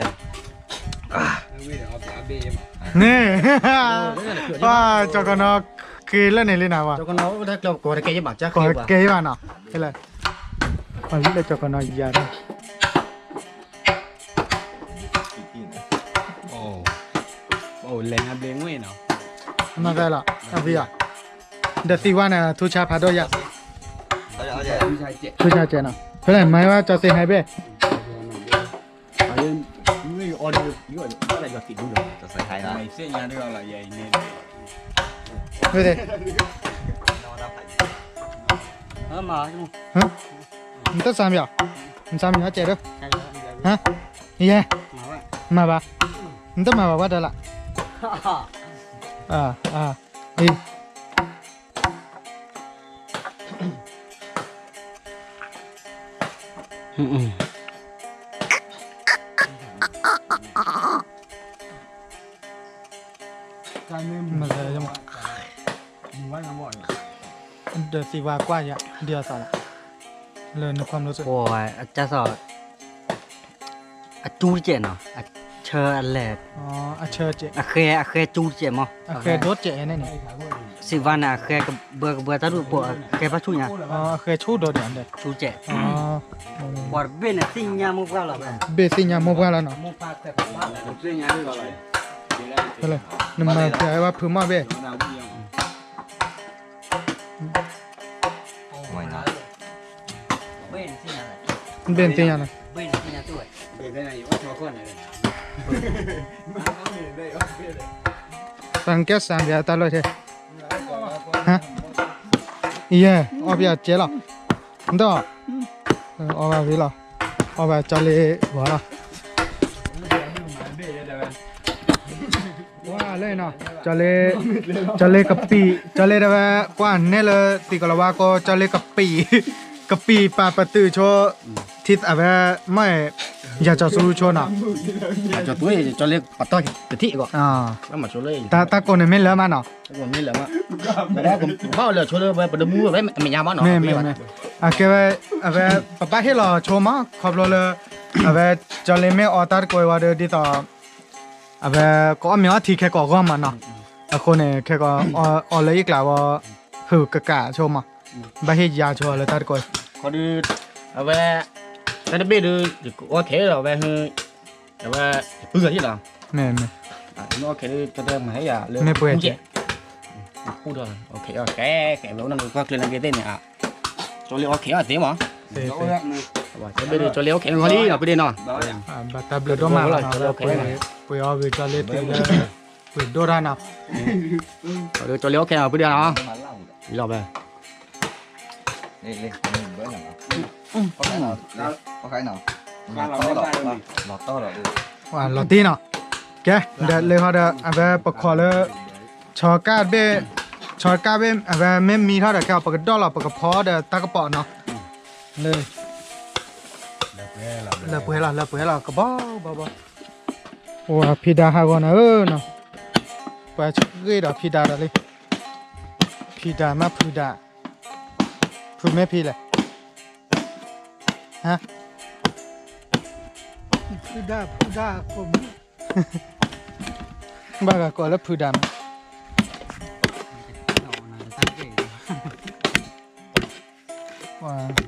ပှၤကၠီကနီၤက့ၤလၢန့ၣ်လံနၤ, ပှၤကီၢ်တကဲယဘၣ်နီၤ, ဖဲလဲၣ်, ပှၤဝံလၢကၠီကနီၤယၤဒီး လဲၤညါဘျ့ငွေ့နီၤ, မ့ၢ်လီၤ, အဝံယၤ, ဒီးသံဝါန့ၣ် ထူဆါဖးဒိၣ်ယၤ, ထူဆါစဲးနီၤ, ဖဲလဲၣ် မၤဝဲကၠီသ့ဟဲဘ့ၣ်, နတစၢ်မ့ၢ်, နစၢ်မ့ၢ်စဲးဒီး, ယဲ, မၤဘၣ်, နတမၤဘၣ်ဝဲဒီးလၢ, အံၤ ဒီးသံဝါကွၢ်ယၤ ဒ်အသးလီၤ, လၢနခွါမလို့, အကၢ်သီၣ်, အကၠူတကဲးနီၤ, အဆၢအလဲၢ်, အဆၢ, အဃဲ, အဃဲကၠူတကဲးမး, အဃဲဒိတကဲးန့ၣ်န့ၣ်, စံးဝါန့ၣ် အဃဲကဘၢကဘၢတၢ်ဒူၣ်ပိာ် အဃဲဖးဆူၣ်ညါ, အဃဲဆူၣ်ဒိၣ်ဒံး, ဆူၣ်ကဲး, ပှၤတဘ့ၣ်န့ၣ်သ့ၣ်ညါမိၢ်ပှၢ်လီၤ, ဘ့ၣ်သ့ၣ်ညါမိၢ်ပှၢ်လီၤနီၤ, နမၤပျဲဝဲဖုမီၢ်ဘ့ၣ် ဘ့ၣ်သ့ၣ်ညါနီၤ, တၢ်ကဲစၢ်ဘၣ်တၢ်လီၢ်ထဲ, ဟါ, ယဲ, အီၣ်ဘၣ်ကဲလီၤ, ဒီး, အီၣ်ဘၣ်ဝံၤလီၤ, အီၣ်ဘၣ်ကၠီလ့ဂီၤလီၤ. ဝဲလၢနီၤ, ကၠီလ့, ကၠီလ့ကပံာ်, ကၠီလ့တဲဝဲ, ကွၢ်နဲလၢသံကလီၤဝါကိး ကၠီလ့ကပံာ်, ကပံာ်ပာ်ပတုာ်ဆိ, ထံအဝဲ, မ့ၢ်, ယၤကၠီၤသူဆိနီၤ, ကၠီၤသူ, ကၠီလ့ပတီၢ်တထံၣ်အဂီၢ်, တၢ်ကိးန့ၣ်မ့ၢ်လၢမးနီၤ, မ့ၢ်လၢမး, ဘၣ်အီၣ်လၢဆိလၢဝဲပတမူဝဲမ့ၢ်ညါမးနီၤ, အကဲဝဲ, အဝဲ, ပဘၣ်ဟ့ၣ်လီၤဆိမး ခီဖျိလၢ, အဝဲ, ကၠီလ့မ့ၢ်အီတၢ်တကိးဝံၤဒီးဒ်သိး အဝဲ, ကအီၣ်မ့ၤအီထံခဲကိာ်အဂီၢ်မးနီၤ, အဃိန့ၣ် ခဲကိာ်, အီလၢယကျးဝဲ, ဟုးကကးဆိမး, ဘၣ်ဟ့ၣ်ယၤဆိလၢတၢ်တကိး, ခီဒုး, အဝဲ, တၢ်တဘ့ၣ်ဒုး, အီခဲဒီးဝဲ, အဝဲ, ပုၢ်ဂၤဟ့ၣ်လီၤ, မ့ၢ်, မ့ၢ်, အီခဲဒုး တမၤဟ့ၣ်ယၤလၢ, မ့ၢ်ပှဲၤကဲ, ပူထီၣ်, ခဲခဲဝဲနကီၢ်ချၢနကသ့ၣ်န့ၣ်, ကၠီလ့အီခဲအီသ့မး, တၢ်ဘ့ၣ်ဒုး ကၠီလ့အီခဲနဂီၢ်လံနီၤ ဖုဒ့ၣ်နီၤ, ဘၣ်တၢ်ဘျုးဒိၣ်မးလီၤ, ပှ့ၤအီၣ်ဂ့ၤကၠီလ့သ့လၢ, ပှ့ၤဒိၣ်တၢ်နီၤ, ကၠီလ့အီခဲနီၤ ဖုဒ့ၣ်နီၤ, လီၤဘၣ် လီၤတံၢ်နီၤ, ကဲ, ဒီးလၢဟီဒီး အဝဲပခိးလၢ, ဆီကၢ်ဘ့ၣ်, ဆီကၢ်ဘ့ၣ် အဝဲမ့ၢ်မံထီၣ်ဒီး ခဲအီၤ ပကဒီၣ်လီၤပကဖီဒီးတၢ်ကပီၤနီၤ, လၢ, လၢပှဲၤလီၤ လၢပှဲၤလီၤ ကဘီဘီဘီ, အိၣ်ဖံးဒါဟးဂီၤနၤဧၢနီၤ, ပှၤဆှ့ဒီးဖံးဒါဒီးလံ, ဖံးဒါမးဖုးဒါ, ဖုးမ့ၢ်ဖံးလဲၣ်, ဟါ, ဖုးဒါ ဖုးဒါ ဘၣ်ဂၤကိးလၢဖုးဒါမး, ပှၤ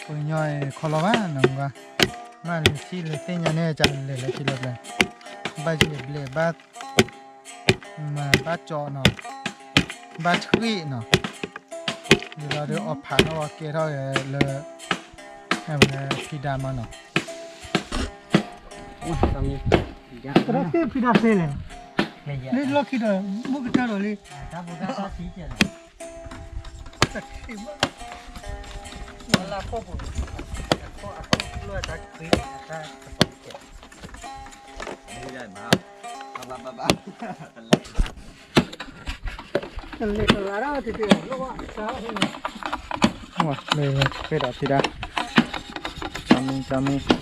ကညီအံၤခီလီၤဘၣ်နီၤ, မ့ၢ်လဲၤထံလဲၤသ့ၣ်ညါန့ၣ် ကလဲၤလဲၤထံလဲၤဘျဲၣ်, ဘၣ်ယံာ်ဘျဲၣ်ဘၣ်, မၤဘၣ်ကၠီနီၤ, ဘၣ်ဆှံနီၤ, ဒ်လီၤဒုးအီၣ်ဖးထီၣ်ဝဲကဲထီၣ်လၢ, ဖံးဒါမးနီၤ, ကရၢသ့ၣ်ဖံးဒါသ့လဲၣ်, လၢလီၢ်ခံဒီး, မုၢ်ကတၢၢ်ဒီးလံ, တလဲၤတလးဒၣ်တက့ၢ်, ဃ့ဒီးဖံးဒါ, ကမံၤကမံၤ,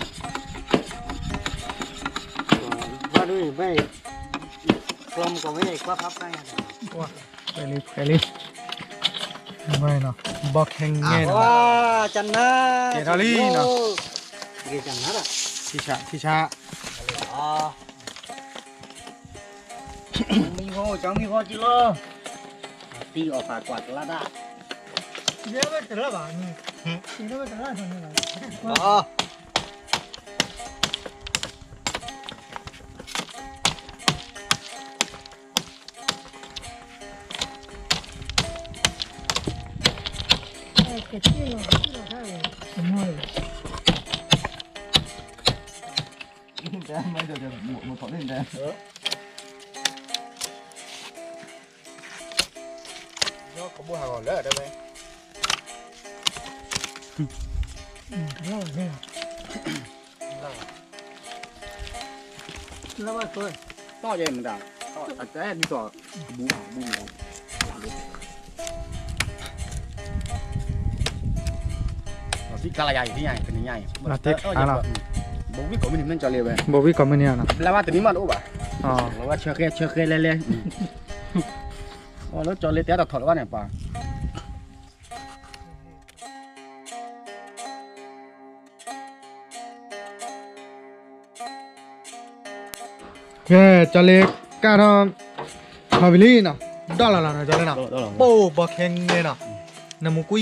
ဘၣ်ဒိဘၣ်, ကျီမကီဝဲန့ၣ် ကွၢ်ဖးဖးညါ, ဖဲလံဖဲလံ, ဘၣ်နီၤ, ဘီခဲငဲနီၤ, ကဲထီၣ်လံနီၤ, ထံဆးထံဆး, မံၤဟိကၠီမံၤဟိကလီ, တံၢ်အီၣ်ဖးကွၢ်တလါဒၣ်, ယဲဝဲတလါဘၣ်, ယဲဝဲတလါဘၣ်, သံကလၤယၤအံၤ, ဘိဝံၣ်ကိးမုၢ်နံၤနီၤ, ဘိဝံၣ်ကိးမုၢ်နံၤအီၤနီၤ, လၢဘၣ်တနံၤမးတအိၣ်ဘၣ်, လၢဘၣ်ဆၢဃဲဆၢဃဲလဲၤလဲၤ, လၢကၠီလ့တဲတထီၣ်လၢၤဘၣ်န့ၣ်ပှၤ ကဲ, ကၠီလ့ကၢ်ထီၣ်, ထီၣ်ဝံၤလံနီၤ, ဒီၣ်လီၤလီၤနီၤ ကၠီလ့နီၤ, ပိၢ်ဘီခဲန့ၣ်နီၤ, နမူကွံ,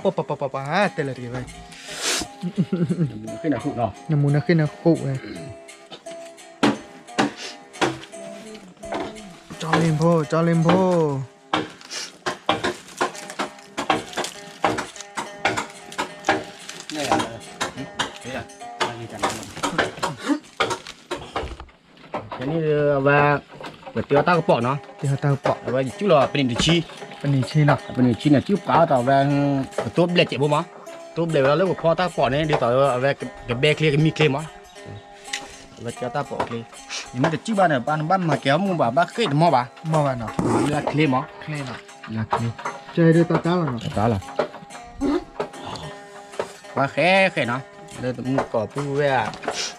ပိၢ်ပပပပ, တဲလၢတဂ့ၤဝဲ, နမူနဃ့ၢ်နဃုာ်ဝဲ, ကၠီလ့ဖိ, ကၠီလ့ဖိ. န့ၣ်, ဟ့ၣ်, ဟ့ၣ်, ဟ့ၣ်, ယန့ၣ်အဝဲ ပတ့အီၣ်တၢ်ကပီၤနီၤ, တ့အီၣ်တၢ်ကပီၤ အဝဲယစုၣ်လီၤပနံာ်တဆံ, ပနံာ်ဆံနီၤ, ပနံာ်ဆံန့ၣ် စုၣ်ပာ်အီၣ်ဒီးအဝဲ ပတိၢ်ဘျဲၣ်စဲးဖိမး, တိၢ်ဘျဲၣ်ဝဲဒၣ်လၢပဖီတၢ်ကပီၤန့ၣ် ဒ်သိးအဝဲကဘဲချ့ကမံချ့မး, အဝဲတ့အီၣ်တၢ်ကပီၤချ့, ယမ့ၢ်တစုၣ်ဘၣ်န့ၣ် ပှၤနဘၣ်မၤကဲအီၣ်မူဘၣ် ဘၣ်ဃ့ၢ်တမီၢ်ဘၣ်, မီၢ်ဘၣ်နီၤ, လၢချ့မး, လၢချ့, ကဲဒ်တၢ်တၢ်လီၤနီၤ, တၢ်လီၤ ပှၤဃဲဃဲနီၤ, လၢတမူကီၢ်ပူၤဝဲဧါ,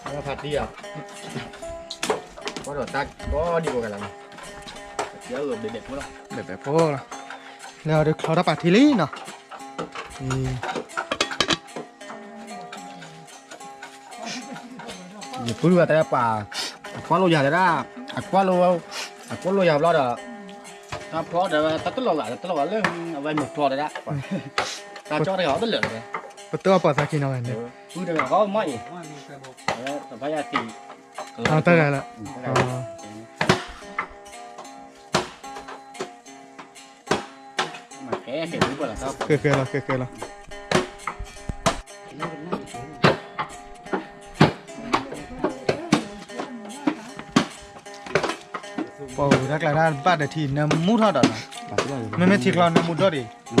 လၢဖါတံၢ်ဧါ, ပှၤဒီးတၢ်ကီဒံးအိၣ်ကလၢနီၤ, ဘဲဘဲဖိလီၤ, လၢအီၤဒုးချီတၢ်ပာ်ထံလံနီၤ, ယပုၢ်ဝဲတၢ်ပာ်, အကွၢ်လိယၤတဒၣ်, အကွၢ်လိ, အကွၢ်လိယၤဘျီဒီး, တၢ်ဖျီဒီးတၢ်တလီၤဂာ်တလီၤဂာ်လၢ, အဝဲမ့ၢ်ဖျီတဒၣ်, တၢ်ကၠီတဂၤအီၤတလၢာ်လီၤ, ပတအီၣ်ပှၤသးခံနီၤဝဲန့ၣ်, ပုၢ်တဂၤအီၣ်မီၢ်အံၤ, တဖၣ်ယၤသံး, တၢ်ဂၤလၢ, ဃဲဃဲလီၤ ဃဲဃဲလီၤ, ပှၤဝံၤတၢ်ကျါတၢ်ဘၣ်ဒီးထံနၢမူထီၣ်ဒီးနီၤ, မ့မ့ၢ်ထံချီနၢမူ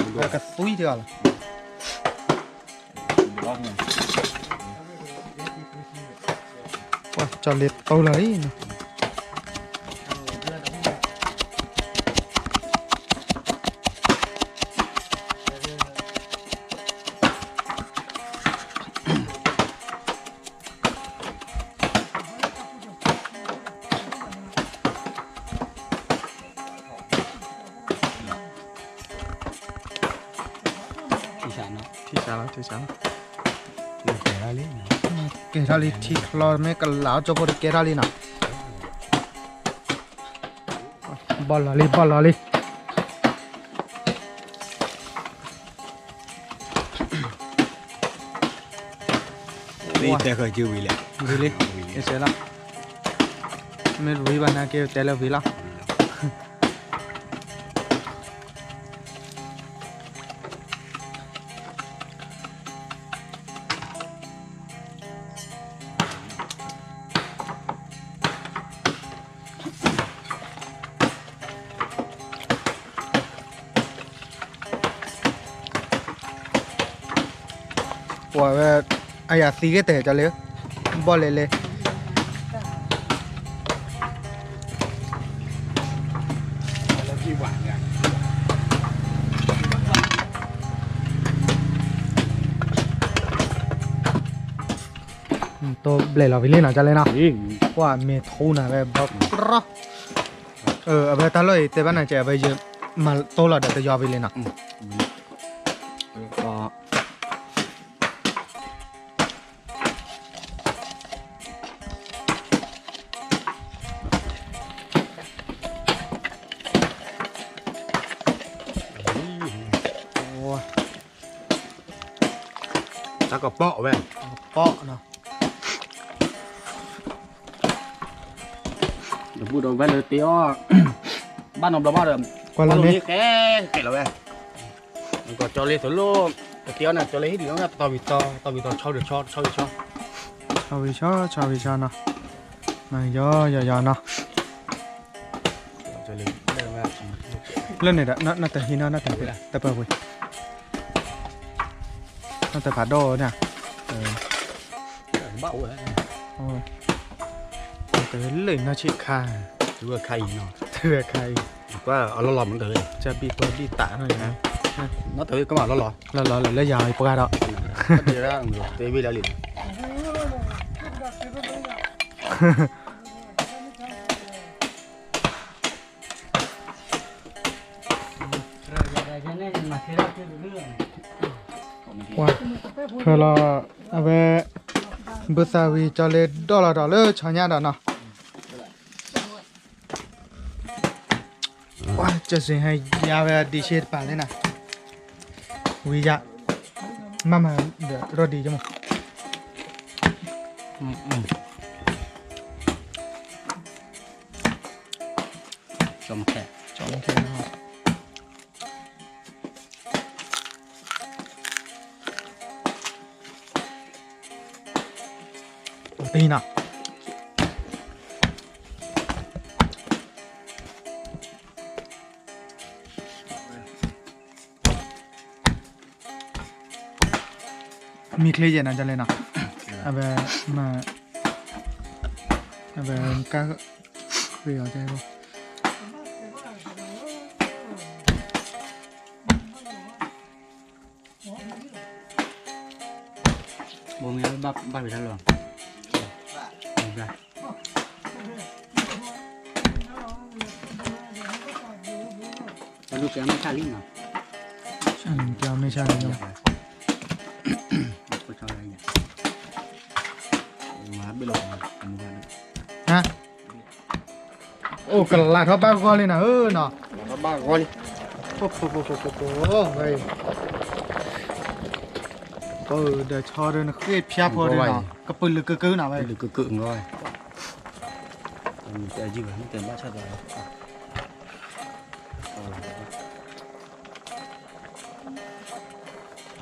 ဒီၣ်ဒံး, ကသွံထံအီၤလီၤ, ပှၤကၠီလ့ၤတိလီၤလံနီၤ ထံၣ်စးလီၤ ထံၣ်စးလီၤ, ကဲထီၣ်လံ ထံချီမ့ၢ်ကလးအီၣ်ကၠိဖိတကဲထီၣ်လံနီၤ, ဘီၣ်လီၤလံ ဘီၣ်လီၤလံ. ဝံၤလံ, အစဲလီၤ, မ့ၢ်ဝံၤဘၣ်နာ်က့တဲလၢဝံၤလီၤ. ပှၤဝဲ အယၤသံဂ့ၤတဲာ်ကၠီလ့ၤ, ဘီၣ်လဲၤလဲၤ တိဘျဲၣ်လီၤဝံၤလံနီၤ ကၠီလ့ၤနီၤ, ပှၤမ့ၢ်ထူနၤဝဲဘီၣ်, အဝဲတၢ်လီၢ်အံၤတဲဘၣ်နၤကဲ အဝဲယမၤတိလီၤဒီးတယီဝံၤလံနီၤ. တၢ်ကပီၤဝဲ, ပီၤနီၤ, ဒီးဘူးဒီးဝဲလၢတ့အီၣ်, ဘၣ်နီတဘျီဘၣ်ဒီး, ကွၢ်လၢန့ၣ် ကဲကဲလီၤဝဲ, ကၠီလ့ၤသိးလိၣ်, တ့အီၣ်န့ၣ် ကၠီလ့ၤဟံၣ်ဒံးလီၤ တတီၤဝံၤတီၤ တတီၤဝံၤတီၤ ဆီဝံၤဆီ ဆီဝံၤဆီ, ဆီဝံၤဆီ ဆီဝံၤဆီနီၤ, မၤယီယီယီနီၤ. လၢန့ၣ်ဒီး နတဟံးနီၤ နတဟံး တပၢၤပှ့ၤ, နတဖးဒိၣ်န့ၣ်, ဘၣ်အိၣ်, တလၢနီၢ်ဆံးခါ, တဝဲခါအံၤနီၤ တဝဲခါအံၤ, ကွၢ်အလီၢ်လီၤမးတဝဲ, ကဘံၣ်ကွၢ်ဘံၣ်သးနီၤ, နီၢ်တဝဲကမၣ်လီၢ်လီၤ, လီၢ်လီၤလၢယၤပှၢ်ဒီး, တဝဲလီၤလံ ပှၤဖၢလီၤ, အဝဲ ဘုသးဝံၤကၠီလ့ၤဒီၣ်လီၤဒီးလၢဆီညါဒီးနီၤ, ပှၤကစ့ၢ်ဟဲယါဝဲဒံးဆ့တပၤလၢနၤ, ဝံၤယါ, မၤမၤဒီးရီၣ်ဒံးကမၢ် ကၠီမ့ၢ်ခဲ, ကၠီမ့ၢ်ခဲနီၤ, ပံနီၤ, မံချ့ယဲၢ်နီၤ ကလဲၤနီၤ, အဝဲ, မ့ၢ်, အဝဲ, ကါ, ဃ့အီၤတဲ, ဘိမ့ၢ်ဘၣ်ဝဲတၢ်လီၤ, တၢ်လူၢ်ကဲမ့ၢ်ဆၣ်လံနီၤ, ကဲမ့ၢ်ဆၣ်လံနီၤ, ဟါ, အိၣ်ကလးထီၣ်ဘၣ်ဂီၢ်လံနီၤ, နီၤ, ဘၣ်ဂီၢ်လံ, ဒီးဆီဒီးနဃ့ၢ်ဖၠါဖိဒီးနီၤ, ကပုာ်လုာ်ကကုာ်နီၤဝဲ, လုာ်ကကုာ်နီၤ, တဲဘၣ်ဆၣ်ဒီး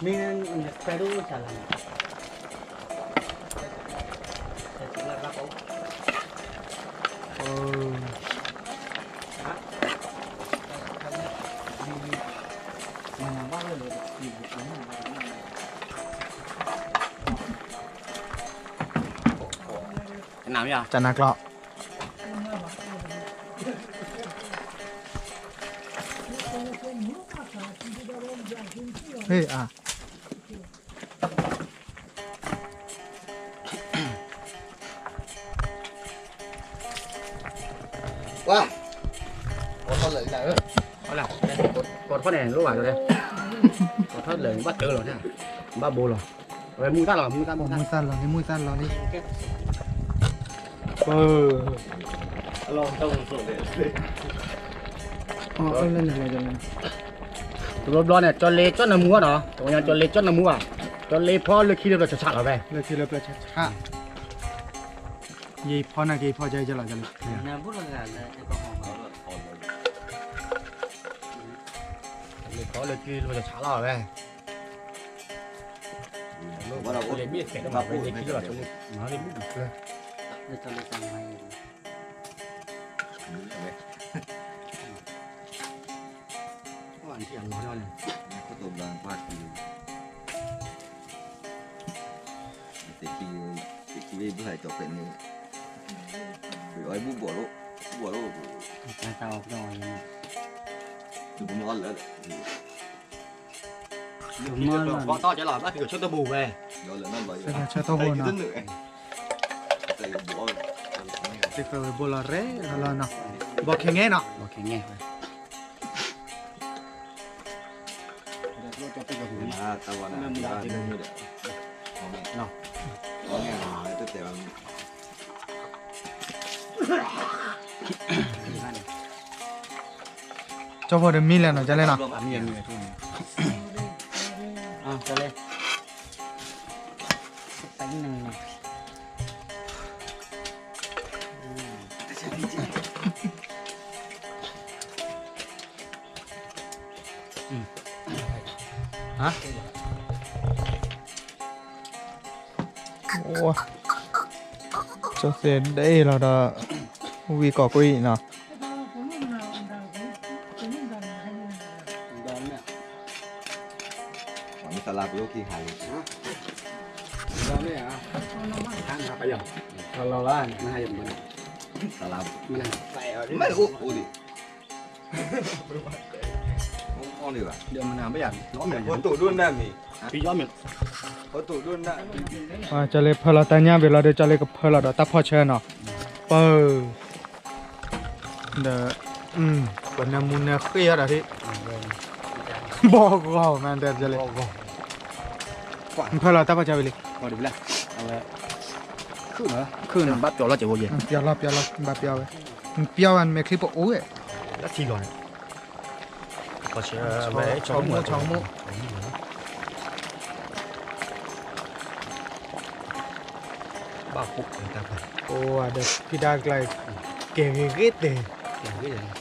မ့ၢ်နဖဲဒိၣ်ဆၣ်လီၤန့ၣ်, ကနၣ်မ့ၢ်ဧါ, ကနၣ်ကျီ, ဟ့ၣ်အါ ဝါ, ကိးထီၣ်လၢာ်လံ, ကိးထီၣ်န့ၣ်လိၣ်ဘၣ်, ကိးထီၣ်လၢာ်န့ၣ် ဘၣ်တၢ်လီၤ, ဘၣ်ဘိလီၤ, အဝဲမုၢ်သၣ်လီၤ, မုၢ်သၣ်လီၤလံ, မုၢ်သၣ်လီၤလံ, တဘျီဘျီန့ၣ် ကၠီလ့ကၠီၣ်နၢမူဘၣ်နီၤ, ကညီကၠီလ့ကၠီၣ်နၢမူဘၣ်, ကၠီလ့ဖီလၢခံလၢပျၢၤဆးဆးလီၤဖဲ, လၢခံလၢပျၢၤဆးဆး, ယဖီနာ်က့ၤဖီကဲကလီၤ, လ့ဖီလၢခံလၢပျၢၤဆးဆးလီၤဖဲ, လ့မ့ၢ်တဲဘၣ်ဝဲလ့ခံလီၤ, တၢ်ဘၣ်လီၤ, ဆၢတဘိဝဲ, ဆၢတဘိနီၤ, တၢ်ဝဲဘိလီၤရဲၣ်လီၤနီၤ, ဘီခဲငဲနီၤ, ဘီခဲငဲ ကၠီဖိဒီးမံလဲၣ်နီၤ ကလဲၣ်နီၤ, ကလဲၣ်, ကၠီသဲးဒ့လီၤဒီး ဝံၤကိးကွံာ်နီၤ, ကၠီလ့ဖၢလီၤတၢ်ညၣ်ဘ့ၣ်လီၤဒီး ကၠီလ့ကဖၢလီၤဒီးတၢ်ဖီၣ်ဆၢနီၤ, ပၢ် ဒီး ပနၢမူနၢဃ့ၢ်အီၤဒီး ဘီဂီၢ်မးဒီး ကၠီလ့, နဖၢလီၤတၢ်ဖီၣ်ဆၢဝံၤလံ, ခုၣ်နီၤ, ပျီလီၤပျီလီၤ ဘၣ်ပျီဝဲ, နပျီဝဲ နမဲာ်ချံပအိၣ်ဝဲ, လၢထံလီၤန့ၣ် ဆီမိၣ် ဆီမိၣ်, ဘၣ်ဃိ, အိၣ်ဝဲဒီးဖံတၢ်ကျါ, ကဲဂ့ၤဂ့ၤတဲာ်,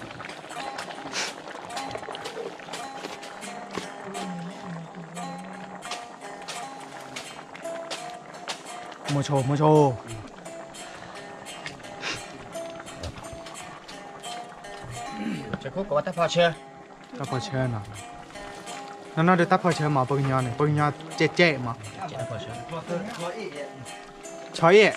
မိၢ်ဆိ မိၢ်ဆိ တၢ်ဖီၣ်ဆၢ, တၢ်ဖီၣ်ဆၢနီၤ, နီၢ်နီၢ်ဒီးတၢ်ဖီၣ်ဆၢမး ပှၤကညီန့ၣ် ပှၤကညီကဲကဲမး, ဆီအ့ၣ်,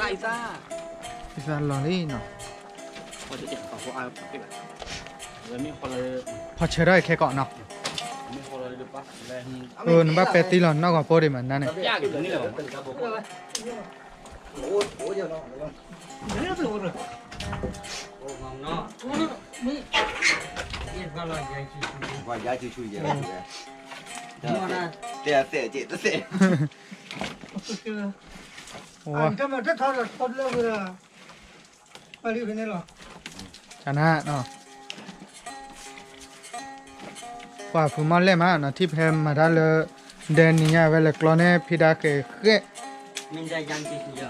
ယသးလီၤလံနီၤ, ဖီဆၢထီၣ်ခဲကိာ်နီၤ, နဘၣ်ပဲာ်တံၢ်လီၤနီၢ်ဂီၤဖိဒံးမးနၤန့ၣ်, ကနၣ်နီၤ, ပှၤဖုမီၢ်လဲၣ်မးနီၤ ထံၣ်ဖဲမၤတၢ်လၢ ဒဲနံၤညါဝဲလဲၤကျီန့ၣ် ဖံဒါဃဲၤဃဲၤ, ကၠီဖီဒ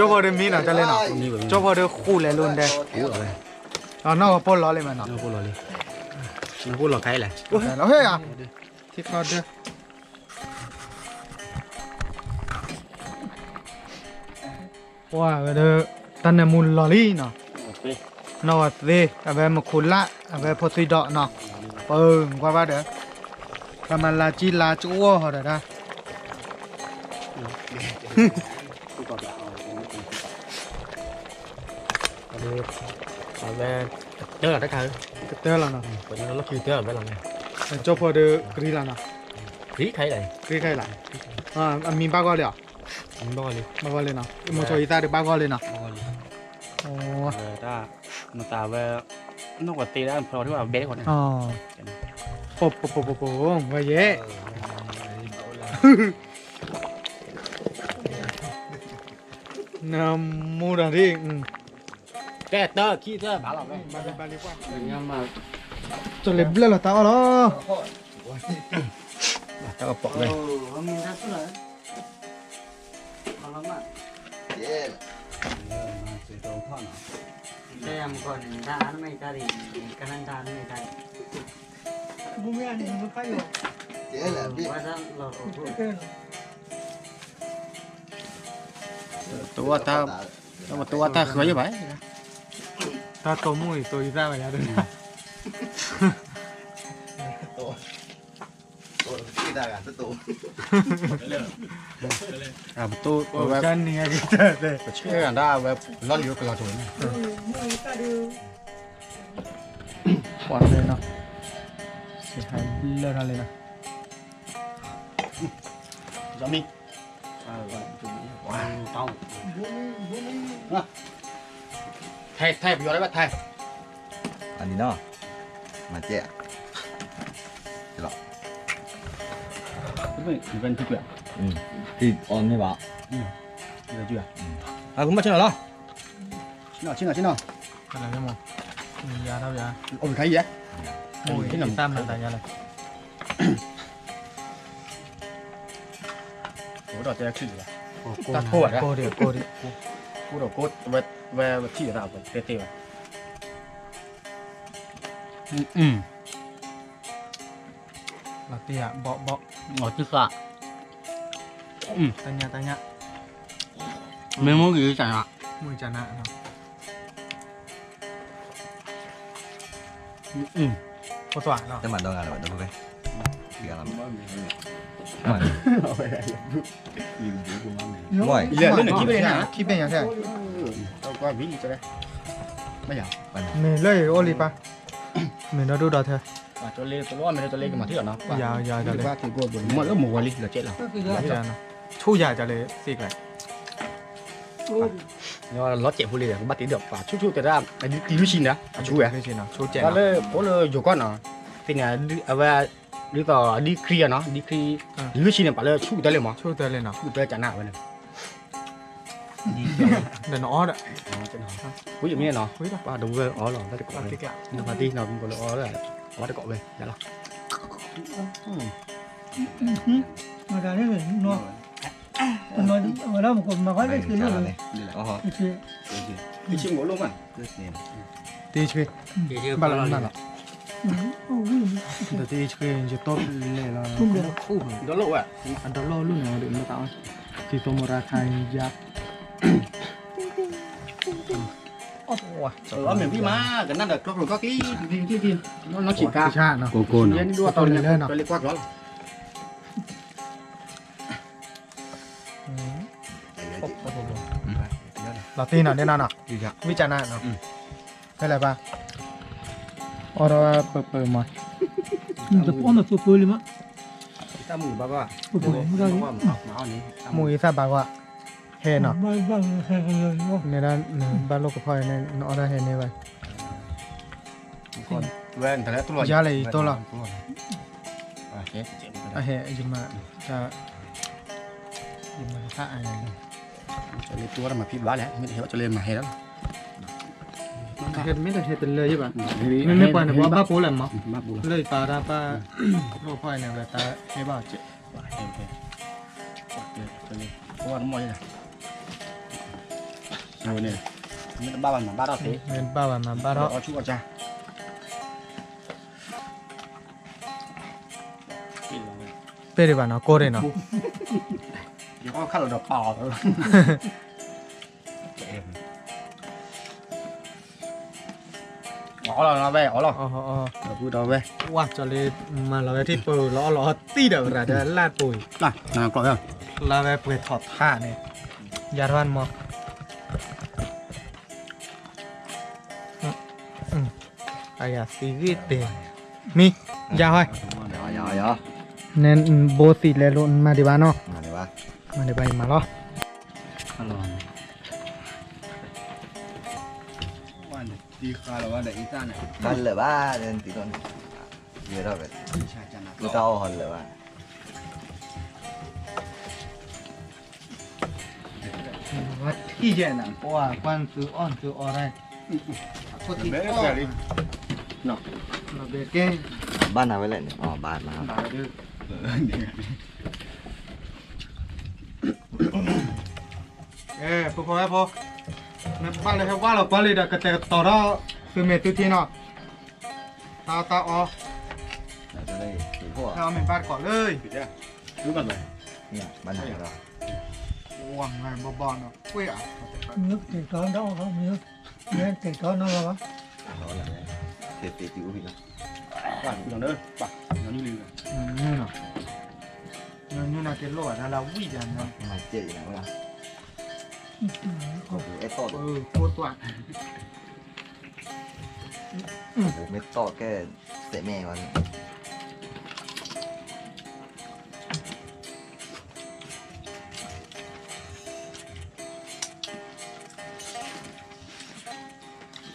ုးမံနီၤ တၢ်လဲၣ်နီၤ, ကၠီဖီဒုးဃူလဲၤလိာ်ဒဲ, နီၢ်ဂီၤဖိလီၤလံမးနီၤ, လီၤခဲလၢာ်, ထံခီဒၢ ပှၤဝဲဒၣ် တၢ်နၢမူလီၤလံနီၤ, နီၢ်ဂီၤသ့ အဝဲမူခိၣ်လၢ် အဝဲဖိသွံဒီးနီၤ, ပၢ်ကွၢ်ဘၣ်ဒီး ပှၤမၤလၤကံလၤကဝီၤဟီဒီးဒၣ် အဝဲ ကတၢၢ်လီၤတခါ, ကတၢၢ်လီၤနီၤ, လီၢ်ခံကတၢၢ်လီၤဝဲလီၤ, ကၠီဖီဒုးကရံလီၤနီၤ, ကရံခါအံၤ, ကရံခါအံၤလီၤ, အမံၤဘၣ်ဂီၢ်လံဧါ, မံၤဘၣ်ဂီၢ်လံ, ဘၣ်ဂီၢ်လံနီၤ, မိၤဆိယသၣ်ဒုးဘၣ်ဂီၢ်လံနီၤ, မသးဝဲ နီၢ်ကီၢ်သ့ဒၣ်ဖျီထီၣ်ဘဲတခီန့ၣ်, ပပပပပ ဝဲယဲ နမူဒါဒ်, တဲတၢ်ခံတၢ်ဘၣ်လီၤဝဲ, ကၠီလ့ဘျၢၣ်လီၤတၢ်အီၣ်လီၤ, တၢ်အီၣ်ပိာ်ဝဲ, တဝီတၢ်, တဝီတၢ်ဃၢၤယဘၣ်, တၢ်တိာ်မူအံၤတိာ်ယသၣ်ဝဲယၤ, ပတိၢ်, ပဆဲးဂၤဒၣ်ဝဲ လီၢ်လံၤဝဲကလီၤတိာ်န့ၣ်, ပှၤလဲၤနီၤ, စံးဟဲလၢထီၣ်လံနီၤ, မံ ထဲထဲပယီၤလၢဘၣ်ထဲ, အန့ၣ်နီၤ, မၤကဲ, လီၤ, အီၣ်န့ၣ်ဘၣ်, အကမၢ်ဆ့ၣ်နီၤလီၤ, ဆ့ၣ်နီၤဆ့ၣ်နီၤ, ယၤထီၣ်ယၤ, အိၣ်ခါယၤ, အိၣ်တၢ်မၤတၢ်ယၤလဲၣ် အိၣ်ဒီးတဲချံၣ်လီၤ, တၢ်ကိၢ်ဝဲဒၣ်, ကိၢ်ဒီးကိၢ်ဒီး, ကိၢ်ဒီးကိၢ်ဝဲ, ဝဲထံၣ်ဝဲဒၣ်တဲတဲဝဲ, လီၤတံၢ်ဧါ ဘီဘီ, လီၤတံၢ်ဃာ်, တၢ်ညၣ်တၢ်ညၣ်, မ့ၢ်မုၢ်ဂ့ၤကနၣ်, မုၢ်ကနၣ်, ဖိသွးနီၤ, တမၤဒီဂၤလၢၤဘၣ် ဒီပုၢ်ဝဲၢ်, မ့ၢ်, မ့ၢ်, ခံဘ့ၣ်ညါထဲ, မ့ၢ်လၢအံၤအိၣ်လံပၢ်, မ့ၢ်ဒီဒူၣ်ဒီထၢ, မ့ၢ်လၢမဝၤလံလီၤကဲလီၤ, ဆူၣ်ယၤကလဲၣ်သ့ကျါ, လီၤစဲးဖိလံဒီး ကဘၣ်တ့ၢ်ဒီးပှၤဆူၣ်ဆူၣ်တဲဒၣ် အဒုးတံၤလွံၢ်ဆံန့ၣ် အဆူၣ်ဝဲ, ဆူၣ်ကဲလီၤ, လၢဖိလၢယိၤကီၢ်နီၤ, သ့ၣ်န့ၣ် အဝဲ ဒ်သိးအဒုးခရံာ်နီၤ, ဒုးခရံာ်, လွံၢ်ဆံန့ၣ် ပှၤလၢဆူၣ်ကတၢၢ်လံမး, ဆူၣ်ကတၢၢ်လံနီၤ, ဆူၣ်ကတၢၢ်ကနၣ်ဝဲန့ၣ် ဒီးနအီၣ်ဒီး, ဝံၤမ့ၢ်နီၤ, ဝံၤဒီး ပှၤတဝဲအီၣ်လီၤ တၢ်တကိးဝဲ, နပာ်တံၢ်နီၤ ပကလၢအီၣ်လီၤ, ပှၤတကိးဝဲ ယၤလီၤ, မၤတၢ်န့ၣ်, ဝဲဒၣ်မကမၤဃီလၢသ့ၣ်လိၣ်လီၤ, သ့ၣ်ဆ့, ဘၣ်လီၤနၤလီၤ, ဒီးသ့ၣ်ဆ့ ယတီၢ်လဲၤလီၤ, အဒီလိၣ်ဝဲ, အဒီလိၣ်လူၢ်န့ၣ်ဒီး လၢတၢ်အီၣ်, သံသိမရခါယါ, အီၣ်မ့ၢ်ဝံၤမး ကနၣ်ဒီးကျီကျိၤကီၢ်က့ၤ, နီၢ်ဆံးကါ, ကိၢ်ကိၢ်နီၤ, ယဲန့ၣ်ဒိၣ်အတီၤလံ, ကွၢ်ကျီလီၤ, လီၤတ့ၢ်နီၤ န့ၣ်နီၤနီၤ, ဝံၣ်ကနၣ်နီၤ, ဖဲလဲၣ်ဘၣ်, အီၣ်ဒီးပပမၤ, တပီၢ်မးပပလံမး, မိၢ်အံသၣ်ဘၣ်ကွၢ်, ဟဲနီၤ, န့ၣ်ဒၣ်, ဘၣ်လိၣ်ကဖီၣ်န့ၣ် နအီၣ်ဒၣ်ဟဲန့ၣ်ဘၣ်, ယါလဲၣ်ယတိၢ်လီၤ, အဟဲ, ယမၤ, ယမၤတခါအံၤ, မ့ၢ်တဟဲတလၢာ်, မ့မ့ၢ်ပှၤန့ၣ် ပှၤဘၣ်ပိာ်လဲၣ်မး, လၢယပာ်တၢ်ပာ်, လိၣ်ဖီၣ်အံၤန့ၣ် ဝဲတၢ်ဟဲဘၣ်အီၤကဲး, မ့ၢ်တဘၣ်ဘၣ်မၤဘၣ်ထီၣ်, မ့ၢ်တဘၣ်ဘၣ်မၤဘၣ်ထီၣ်, ပဲၢ်ဒံးဘၣ်နီၤ ကိၢ်ဒံးနီၤ, ယခါလီၤဒီးပာ်အီၤ, အီလီၤဝဲ, အီလီၤ, ဝဲ, ဝါကၠီလ့ မၤလီၤဝဲထံၣ်ပၢၢ်လီၤအီၣ်လီၤအီသံဒီးရၤဒီးလၢပူၤအံၤ, လါဝဲပှဲၤထီၣ်ထါန့ၣ်, ယၤထီၣ်မး အယၤသံဂ့ၢ်တဲာ်, မံ, ယၤဟီ, နဘိသံလဲၤလိာ်မၤဒံးဘၣ်နီၤ, မၤဒံးဘၣ်အံၤမၤလီၤ, ဘၣ်လၢာ်ဘၣ်, ယဲဒၣ်ဝဲ, တၢ်အီၣ်ဟီလၢာ်ဘၣ် ထံၣ်ယဲနၤ ပှၤကွၢ်သုအီၣ်သုအီတၢ်, အခိၣ်ထံၣ်အီၣ်, ဘၣ်နၤဝဲလဲၣ်န့ၣ်, ဘၣ်နၤ, ပဖိဝဲဖိ, နဘၣ်လၢဟဲဝါလီၤပှၤလံဒီး ကတဲာ်ကတီၤထီၣ်သုမဲာ်သုထံနီၤ, တၢ်တၢ်အီၣ်, တၢ်အီၣ်မ့ၢ်ဘၣ်တကိးလၢ, ဘၣ်နၤ, ဝါဘၣ်ဘၣ်နီၤ, ကွ့ၢ်ဧါ, မ့ၢ်တ့ၢ်ထီၣ်ဒီး, မ့ၢ်တ့ၢ်ထီၣ်နီၤလီၤဘၣ်, နနက့ၤလိၣ်ဘၣ်တၢ်လၢဝံၣ်ယၤ, မၤစဲအံၤနၤဝဲ, အဲၣ်တီၣ်, ကိၢ်သွၣ်, မ့ၢ်တီၣ်ကဲ, စဲးမဲာ်ဘၣ်န့ၣ်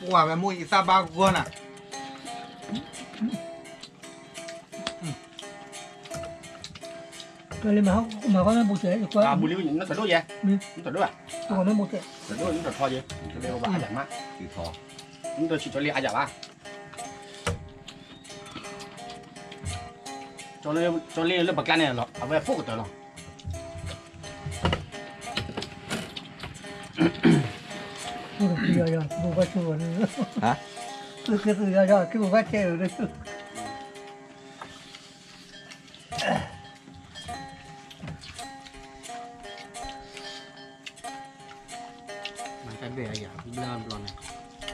ပှၤဝဲမိၢ်အံသၣ်ဘၣ်ဂီၢ်နၤ, မၤဃီမ့ၢ်ဘူးစဲး, ဘူးလံ, နတဒိၣ်ယဲ, နတဒိၣ်, မ့ၢ်ဘူးစဲး, တဒိၣ်နတထီယဲ, တဒိၣ်ဘၣ်အယၤမး, နတဆံးကၠီလံအယၤဘၣ်, ကၠီလံလၢပကျါန့ၣ်လီၤ, အဝဲဖိကတၢၢ်လီၤ. မၤတၢ်ဒွဲၣ်အယၤ ဘျၢဘျီန့ၣ်, ကွၢ်လီၤသံကျါ, ဝံကီၢ်မီ, ဘီဘီဘီ, တၢ်အီၣ်တၢ်အီန့ၣ် ဘၣ်တဲ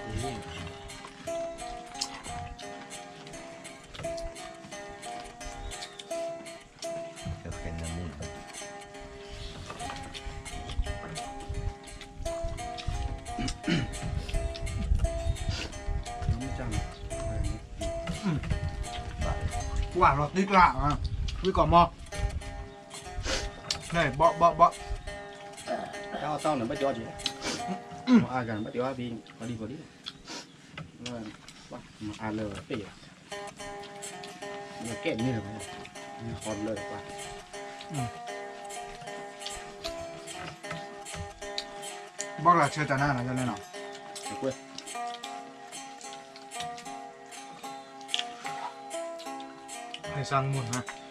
အီၣ်က့ၤ, အါဂၤန့ၣ် ဘၣ်တဲအီၣ်ဖံ, ကီဒံကီဒံ, မၤအါလၢပ့ၢ်, ကဲန့ၣ်လၢၤဘၣ်, မ့ၢ်ဃီလၢၤဘၣ်. ဘၣ်ကလၤဆၢတၢ်နၤနီၤ ယလဲၣ်နီၤ. ဟဲစၢ်မုၢ်နၤ ပှၤ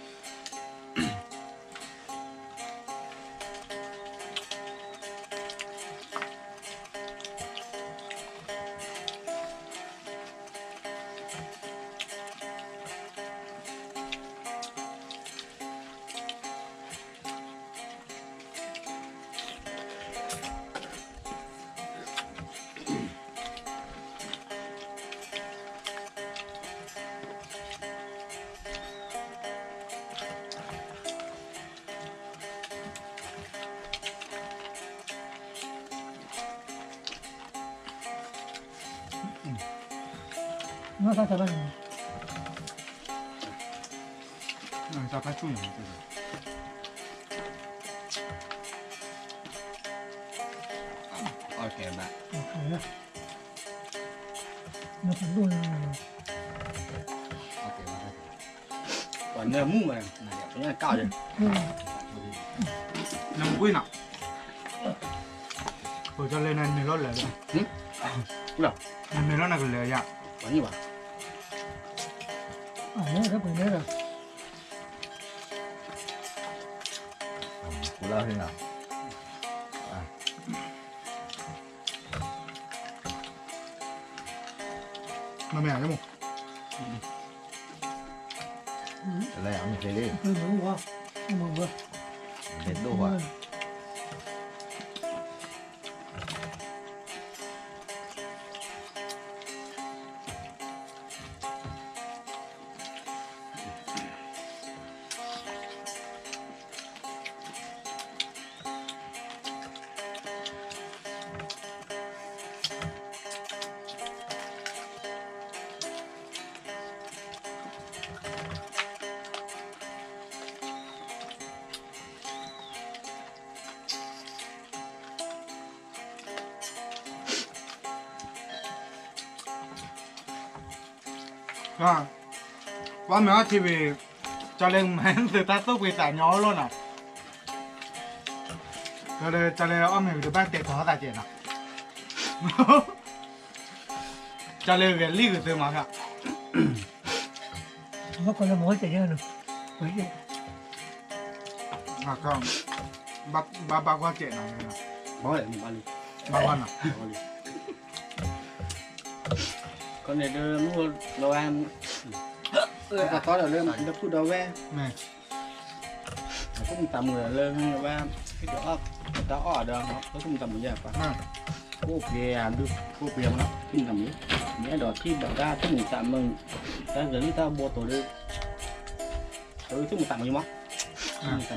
နၢမူမး နမူကွံာ်နီၤ ပကလဲၤနမဲာ်လီၤလဲၤ နမဲာ်လီၤနကလဲၤယၤ ပှၤန့ၣ်ဘၣ် ပှၤန့ၣ်ဘၣ် ပှၤန့ၣ်ဘၣ် ပှၤလၢဟဲနီၤ မ့ၢ်မ့ၢ် တလဲၣ် အမ့ၢ်သ့လံ မ့ၢ်ဒိၣ်ဝဲ ပှၤမ့ၢ်အီထံဝံၤ ကၠီလၢမၤသုတၢ်သိၣ်ပှ့ၤသးညီလီၤနီၤ, ကၠီလၢအီၣ်မ့ၤဂ့ၤတဘၣ်တဲာ်ထီၣ်သးကဲးနီၤ, ကၠီလၢဂဲၤလံၣ်ဂ့ၤသုမးဖဲ ဘၣ်ဘၣ်ကွၢ်ကဲးနီၤ, ဘၣ်ကွၢ်နီၤ, ကန့ၣ်ဒ်မုၢ်လီၤဝဲ တၢ်သီဒီးလၢ လၢဖုဒီးဝဲ မ့ၢ် ပမုၢ်သးမုာ်လၢဝဲ ဟံၣ်ဒီးအီၣ် တၢ်အီၣ်ဒီး ပမုၢ်သးမုာ်ယဲၢ်ပှၤ ကိးပှ့ၤ ကိးပှ့ၤမး ပမုၢ်သးမုာ် မ့ၢ်အဲၣ်ဒိးထံၣ်ဘၣ်တၢ်ပမုၢ်သးမုာ် တၢ်ဂဲၤလံၣ်တၢ်ဘိတိၤဒီး ပမုၢ်သးမုာ်မး ပမုၢ်သးမုာ်လၢ ဟ့ၣ်ဒုးထံၣ်အီၤမး ခံ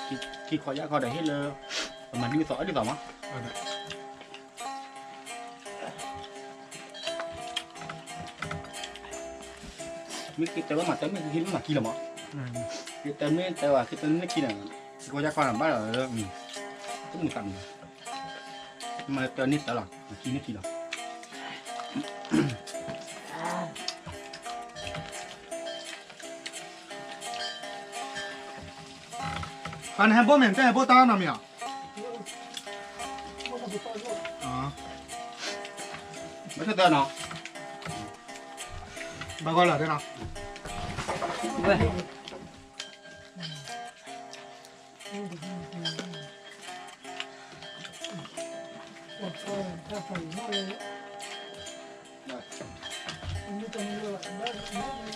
ခီယၢ်ခီဒီးဟ့ၣ်လၢ ပမၤဒ်သိးအဲၣ်ဒ်သိးမး မ့ၢ်က့ၤတဲဘၣ်မၤတဲမ့ၢ်က့ၤမ့ၢ်မၤကံလီၤမး, က့ၤတဲမ့ၢ်တဲဝဲက့ၤတဲမ့ၢ်ကံန့ၣ်, ကီယါခီန့ၣ်ဘၣ်ဒီး, တမုာ်သးမုာ်, မၤတဲန့ၢ်တဲလီၤ, မၤကံန့ၢ်ကံလီၤ. ပှၤနဟဲဘိမ့ၢ် နတဟဲဘိတၢ်နီတမံၤဧါ. ဘၣ်ဆၣ်တၢ်နီၤ, ဘၣ်ဂီၢ်လီၤတနီၤ.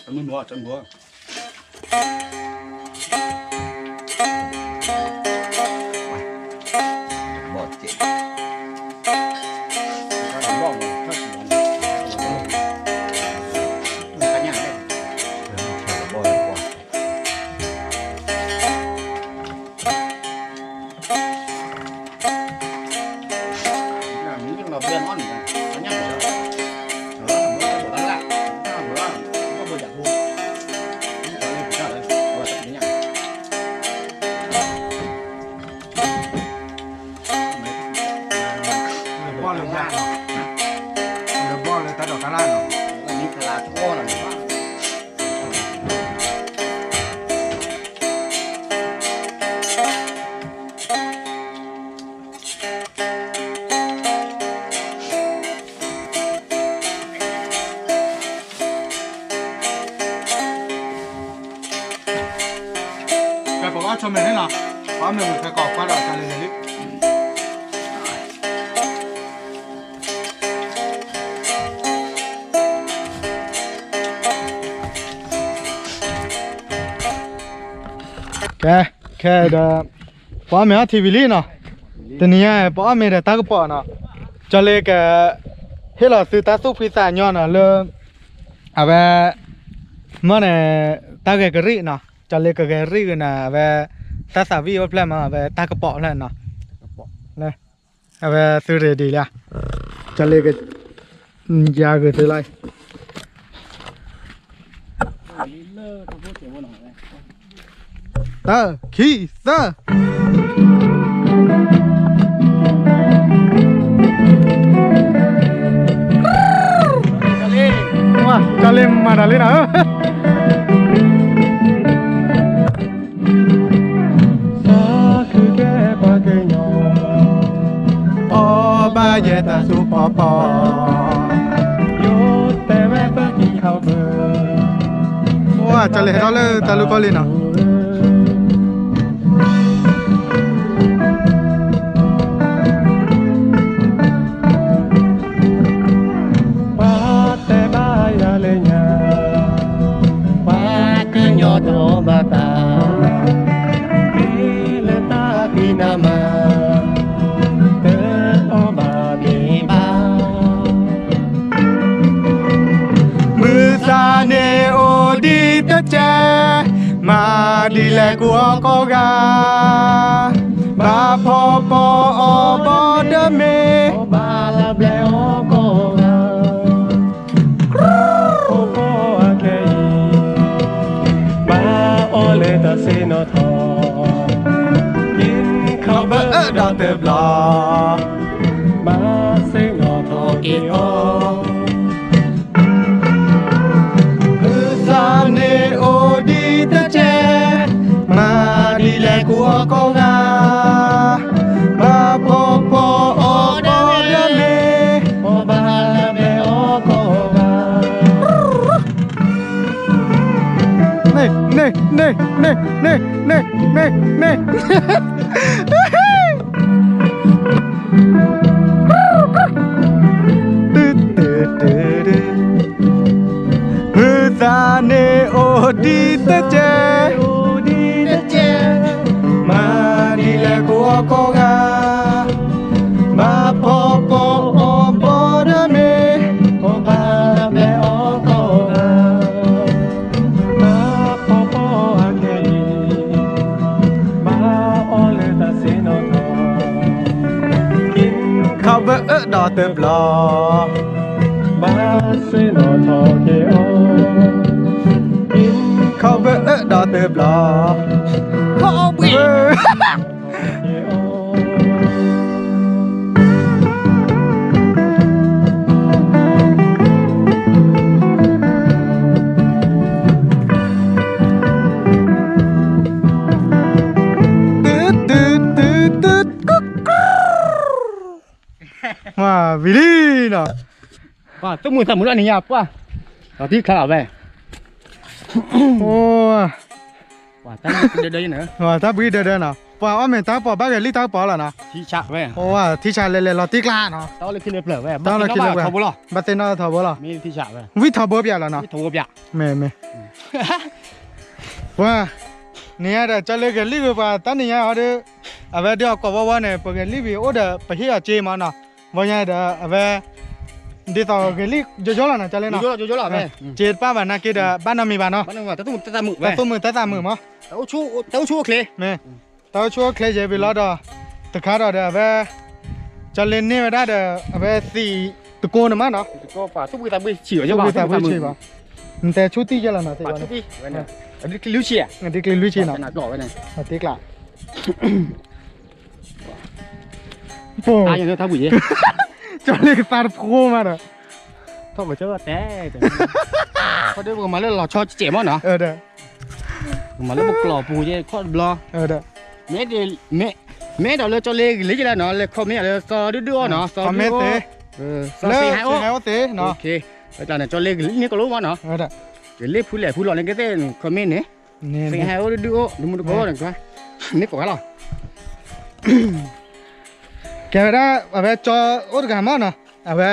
တမုၢ်နွၤတမုၢ် ဘီၣ်စ့ၢ် ဘီၣ်လၢကွၢ် ဘီၣ်လၢကွၢ် ကဲ ပကအီၣ်ဆိမဲာ်န့ၣ်လီၤ, ပအီၣ်မ့ၤဝံၤဖဲကီးကွၢ်ဒီးတၢ်လၢယလံ. ကဲ, ခဲဒီး ပအီၣ်မ့ၤအီထံဝံၤလံနီၤ, တနံၤညါပအီၣ်မ့ၤဒီးတၢ်ကပီၤနီၤ, ကၠီလ့က ဟ့ၣ်လီၤသုတၢ်သူၣ်ဖှံသးညီနီၤလၢ အဝဲ မ့ၢ်န့ၣ် တၢ်ဂဲၤကရံၣ်နီၤ, ကၠီလ့ကဂဲၤကရံၣ်ဂ့ၤန့ၣ် အဝဲ တၢ်သးဝံၣ်အိၣ်ဖျဲၣ်မး အဝဲတၢ်ကပီၤဖျဲၣ်နီၤ, အဝဲသု ready လံ, ကၠီလ့က ယၤဂ့ၤသုလီၤ တၢ်ခံသၢ ကၠီလ့မၤတၢ်လံနီၤ, အီၣ်ဘၣ်ယဲတၢ်သူၣ်ပီၤပီၤ, ယိၤတဲဝဲပကံခီဘၢ, ကၠီလ့ဟဲထီၣ်လၢတၢ်လူၢ်ကီၢ်လံနီၤ. ပှၤတဲဘၣ်ယၤလၢညါ, ပှၤကညီတအီၣ်ဘၣ်တၢ်, မ့ၢ်လၢတၢ်ဖံးနၤမၤ, တအီၣ်ဘၣ်မ့ၤဘၣ်. မုၢ်သးန့ၣ်အိၣ်ဒံးတကဲ, မၤဒ်လဲၣ်ကူအီၣ်ကိးဂၤ, ဘၣ်ဖီပီအီၣ်ဘီဒီးမ့ၤ, ဘၣ်လၢဘျဲၣ်အီၣ်ကိးဂၤ, ဖီပီအခဲအံၤ, ဘၣ်အီၣ်လၢတၢ်ဆ့ၣ်နီၤထီ, ကံခီဘၢအၢဒီးတဘျီ, ဘၣ်ဆ့ၣ်နီၤထီက့ၤအီၤ မုၢ်သးန့ၣ်အိၣ်ဒံးတကဲ, မၤဒ်လဲၣ်ကူအီၣ်ကိးဂၤ, ဘၣ်ဖီပီအီၣ်ဘီဒီးမ့ၤ, ဘၣ်လၢဘျဲၣ်အီၣ်ကိးဂၤ, န့ၣ်, န့ၣ်, န့ၣ်, န့ၣ်, န့ၣ်, န့ၣ်, န့ၣ် မုၢ်သးန့ၣ်အိၣ်ဒံးတကဲ, မၤဒ်လဲၣ်ကူအီၣ်ကိးဂၤ, ဘၣ်ဖီပီအီၣ်ဘီဒီးမ့ၤ, ဘၣ်လၢဘျဲၣ်အီၣ်ကိးဂၤ, ဘၣ်ဖီပီအခဲအံၤ, ဘၣ်အီၣ်လၢတၢ်ဆ့ၣ်နီၤထီ, ကံခီဘၢအၢဒီးတဘျီ, ဘၣ်ဆ့ၣ်နီၤထီက့ၤအီၤ, ကံခီဘၢအၢဒီးတဘျီ, ခီဘှံး မၤဝံၤလံနီၤ, ပှၤသူၣ်မုာ်သးမုာ်လၢနံၤညါပှၢ်, လီၤတံၢ်ချါလီၤဝဲ, အိ, တၢ်ဘှံးဒၢဒၢနီၤ, ပှၤအီၣ်မ့ၤတၢ် ပှၤဘၣ်ဂဲၤလံတၢ်ကပီၤလီၤနီၤ, အိ, ထံဆးလဲၤလဲၤလီၤတံၢ်ကျါနီၤ, တၢ်လၢခံလၢပျၢၤဝဲ, ဘၣ်သ့ၣ်နီၣ်ထီဘိလီၤ, မ့ၢ်ထံဆးဝဲ, ဝံၣ်ထီဘိပၠးလီၤနီၤ, မ့ၢ်, ပှၤ, နံၤညါဒီး ကၠီလ့ဂဲၤလံၢ်ဂ့ၤပှၤ တၢ်နံၤညါအီၤဒီး, အဝဲဒ်အီၤကိးဝီဝီန့ၣ် ပဂဲၤလံၢ်ဝံၤအိၣ်ဒီး ပဟ့ၣ်အီၤစ့မးနီၤ, ဝီညါဒီး အဝဲ ဒ်သိးဂဲၤလံၢ်ယိယိလီၤနီၤ ကၠီလ့နီၤ, စ့တပၣ်ဘၣ်နာ်က့ဒီး ဘၣ်နီတမံၤဘၣ်နီၤ, တၢ်သူၣ်မုာ်တၢ်သးမုာ်မး, တၢ်အိၣ်ဆူၣ်အိၣ်ချ့, မ့ၢ်, တၢ်အိၣ်ဆူၣ်အိၣ်ချ့ယဲၢ်ဘၣ်လီၤဒီး, တခါဒီးဒီးအဝဲ, ကၠီလ့န့ၢ်ဝဲဒၣ်ဒီး အဝဲသံးတကိးန့ၣ်မးနီၤ, နတဲဆူၣ်တံၢ်ယဲၢ်လီၤနီၤ, ဒ်ကျံလွံၢ်ဆံနီၤ, တ့ကျး ထီၣ်ကစၢၢ်တဲ, ခီဒီးပကမၤလၢလီၤဆီကဲးမးနီၤ, ပကမၤလၢပကျိာ်ပူၤယဲခီတဘျီ, မ့ၢ်ဒ်, မ့ၢ် မ့ၢ်အဲၣ်ဒိးလၢကၠီလ့ဂ့ၤလံကလဲၣ်နီၤ လဲၤ comment လၢစီၤဒုၣ်ဒုၣ်အီၤနီၤ စီၤဒုၣ်ဒုၣ်အီၤ စီၤဟဲအိၣ် စီၤဟဲအိၣ်သ့နီၤ ကလၢန့ၣ် ကၠီလ့ဂ့ၤလံန့ၣ်ကလိမးနီၤ ကလ့ၢ်ဖူလဲၣ်ဖူလီၤန့ၣ်ကသ့ၣ် comment န့ၣ် စီၤဟဲအိၣ်ဒုၣ်ဒုၣ်အီၤ ဒမူတကိး မ့ၢ်ကိးဂၤလီၤ ကဲဝဲဒၣ် အဝဲကၠီအိၣ်တဂၤမးနီၤ အဝဲ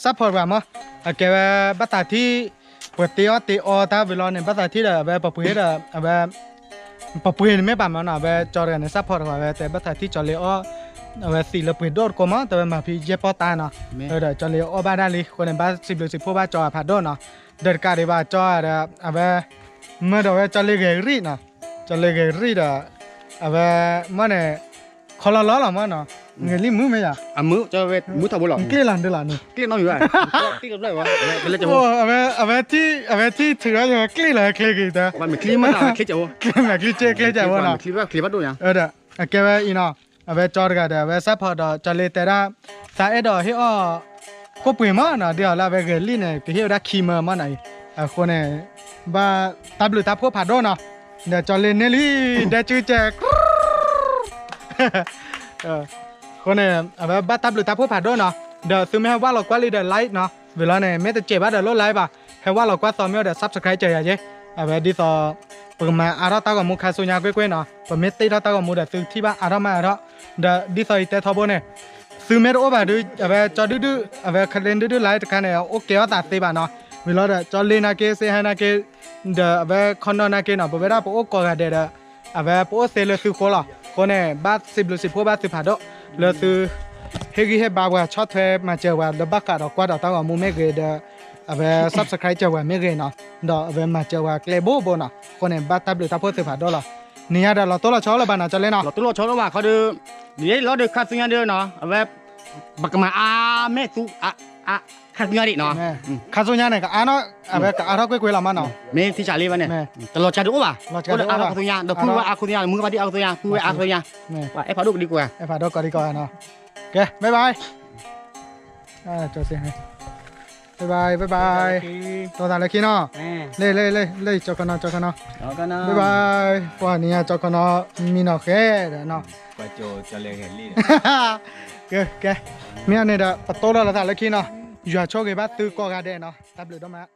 support တဂၤမး အကဲဝဲဘၣ်သးထံၣ် ပှၤတ့အီၣ်တ့အီတၢ်ဝံၤလီၤန့ၣ် ဘၣ်သးထံၣ်ဒီး အဝဲပပှ့ၤဒီး အဝဲ ပပှ့ၤန့ၣ်မ့ၢ်ဘၣ်မးနီၤ အဝဲကၠီတဂၤန့ၣ် support တဂၤဝဲတဲ ဘၣ်သးထံၣ်ကၠီလ့အီၣ် အဝဲသံးလၢပှ့ၤဒိၣ်တကိးမး တဲဝဲမၤဖံးယဲၢ်ပီၢ်တၢ်နီၤ ဒီးကၠီလ့အီၣ်ဘၣ်ဒၣ်လံ အဃိန့ၣ် ဘၣ်စံးဘျုးစံးဖှိၣ်ဘၣ်ကၠီအဖးဒိၣ်နီၤ ဒီးတကးဒံးဘၣ်ကၠီဒီး အဝဲ မၢဒီးဝဲကၠီလ့ဂဲၤရံၣ်နီၤ ကၠီလ့ဂဲၤရံၣ်ဒီး အဝဲ မ့ၢ်န့ၣ် ခီလီၤလီၤလီၤမးနီၤ ဂဲၤလံမုၢ်မ့ၢ်ယၤ အမုၢ် ကၠီဝဲမုၢ်ထီဘိလီၤ ကျ့ၣ်လီၤဒုလီၤန့ၣ် ကျ့ၣ်နီတမံၤဘၣ် ကျ့ၣ်တဘျီဘၣ် အဝဲ အဝဲထံၣ် အဝဲထံၣ်ထုးဝဲ ကျ့ၣ်လီၤကျ့ၣ်က့ၤတၢ် မ့ၢ်ချံမးတၢ် ကျ့ၣ်ကဲဘိ ကျ့ၣ်မ့ၢ်ချံကဲကျ့ၣ်ကဲဘိနီၤ အကဲဝဲအံၤနီၤ အဝဲကၠီတဂၤဒီး အဝဲ support ဒီးကၠီလ့တဲဒၣ် သးအဲၣ်ဒိးဟ့ၣ်အီၣ် ကိၣ်ပှ့ၤမးနီၤ ဒ်သိးလၢအဝဲဂဲၤလံန့ၣ် ကဟ့ၣ်ဝဲဒၣ်ခံမၢမးနီၤအံၤ အဃိန့ၣ် ဘၣ်တၢ်ဘျုးတၢ်ဖှိၣ်ဖးဒိၣ်နီၤ ဒီးကၠီလ့န့ၢ်လံ ဒဲကၠူကဲ အဃိန့ၣ် အဝဲဘၣ်တၢ်ဘျုးတၢ်ဖှိၣ်ဖးဒိၣ်နီၤ ဒီးသုမ့ၢ်ဟဲဝၢ်လီၤကွၢ်လံဒီး like နီၤ ဝံၤလီၤန့ၣ် မ့ၢ်တစဲးဘၣ်ဒီးလိၣ် like ဘၣ် ဟဲဝၢ်လီၤကွၢ်သီမ့ၢ်အိၣ်ဒီး subscribe ကၢယၤယဲ အဝဲဒ်သိး ပကမၤအါထီၣ်တၢ်ဂီၤမူခါဆူညါကွ့ၢ်ကွ့ၢ်နီၤ ပမ့ၢ်တ့ထီၣ်တၢ်ဂီၤမူဒီးသုထံၣ်ဘၣ်အါထီၣ်မးအါထီၣ် ဒီးဒ်သိးယတဲထီဘိန့ၣ် သုမ့ၢ်တအိၣ်ဘၣ်ဒီး အဝဲကၠီဒုၣ်ဒုၣ် အဝဲ ခလ့ဒုၣ်ဒုၣ် like တခါန့ၣ် အိၣ်ကဲအီၣ်သးသ့ဘၣ်နီၤ ဝံၤလီၤဒီး ကၠီလ့နာ်က့ စ့ဟဲနာ်က့ ဒီးအဝဲခီနီၢ်နာ်က့နီၤ ပဝဲဒၣ်ပအိၣ်ကိးဂၤဒဲးဒီး အဝဲပအိၣ်သ့လၢသုဃိလီၤ အဃိန့ၣ် ဘၣ်စံးဘျုးစံးဖှိၣ်ဘၣ်သုဖးဒိၣ် လၢသု ဟ့ၣ်ဂံၢ်ဟ့ၣ်ဘါပှၤ ဆီၣ်ထွဲမၤစၢၤပှၤလၢဘၣ်ဃးဒီးကွၢ်ဒီးတၢ်ဂီၤမူမ့ၢ်ဂ့ၤဒီး အဝဲ subscribe ကၢပှၤမ့ၢ်ဂ့ၤနီၤ ဒီးအဝဲမၤစၢၤပှၤကျဲဘိဘိနီၤ အဃိန့ၣ် ဘၣ်တၢ်ဘျုးတၢ်ဖှိၣ်သုဖးဒိၣ်လီၤ နံၤညါဒီးလီၤတိၢ်လီၤဆီလၢၤဘၣ်နီၤ ကၠီလ့နီၤ လီၤတိၢ်လီၤဆီလၢၤဘၣ်ခီဒီး ဒ်လီၤဒီးခါဆူညါဒီးနီၤ အဝဲ ပကမၤအါမဲာ်သူ ခါဆူညါဒံးနီၤ ခါဆူညါန့ၣ် ကအါနီၢ် အဝဲကအါထီၣ်ကွ့ၢ်ကွ့ၢ်လီၤမးနီၤ မ့ၢ်ထံဆးလံဘၣ်န့ၣ် တလီၤစှၤဒံးအိၣ်ဘၣ် အိၣ်ဒီးအါထီၣ်ခါဆူညါ ဒီးဖုဝဲအါခါဆူညါ မုၢ်ကဘၣ်ဒံးအါခါဆူညါ ဖုဝဲအါခါဆူညါ အဲၣ်ဖးဒိၣ်ကဒံကဝဲ အဲၣ်ဖးဒိၣ်ကဒံကဝဲနီၤ ကဲ bye bye ဘၣ်ဘၣ် ဘၣ်ဘၣ် တီၢ်သးလၢခံနီၤ လၢ လၢ လၢ ကၠီခီနီၤ ကၠီခီနီၤ ဘၣ်ဘၣ် ပှၤနံၤညါကၠီခီနီၤ မံနီၤဃဲဒီးနီၤ ကဲ ကဲ မ့ၢ်န့ၣ်ဒီး ပတီၢ်လီၤသးလၢခံနီၤ ယွၤဆိၣ်ဂ့ၤဘၣ်သုကိးဂၤဒဲးနီၤ တၢ်ဘျုးဒိၣ်မး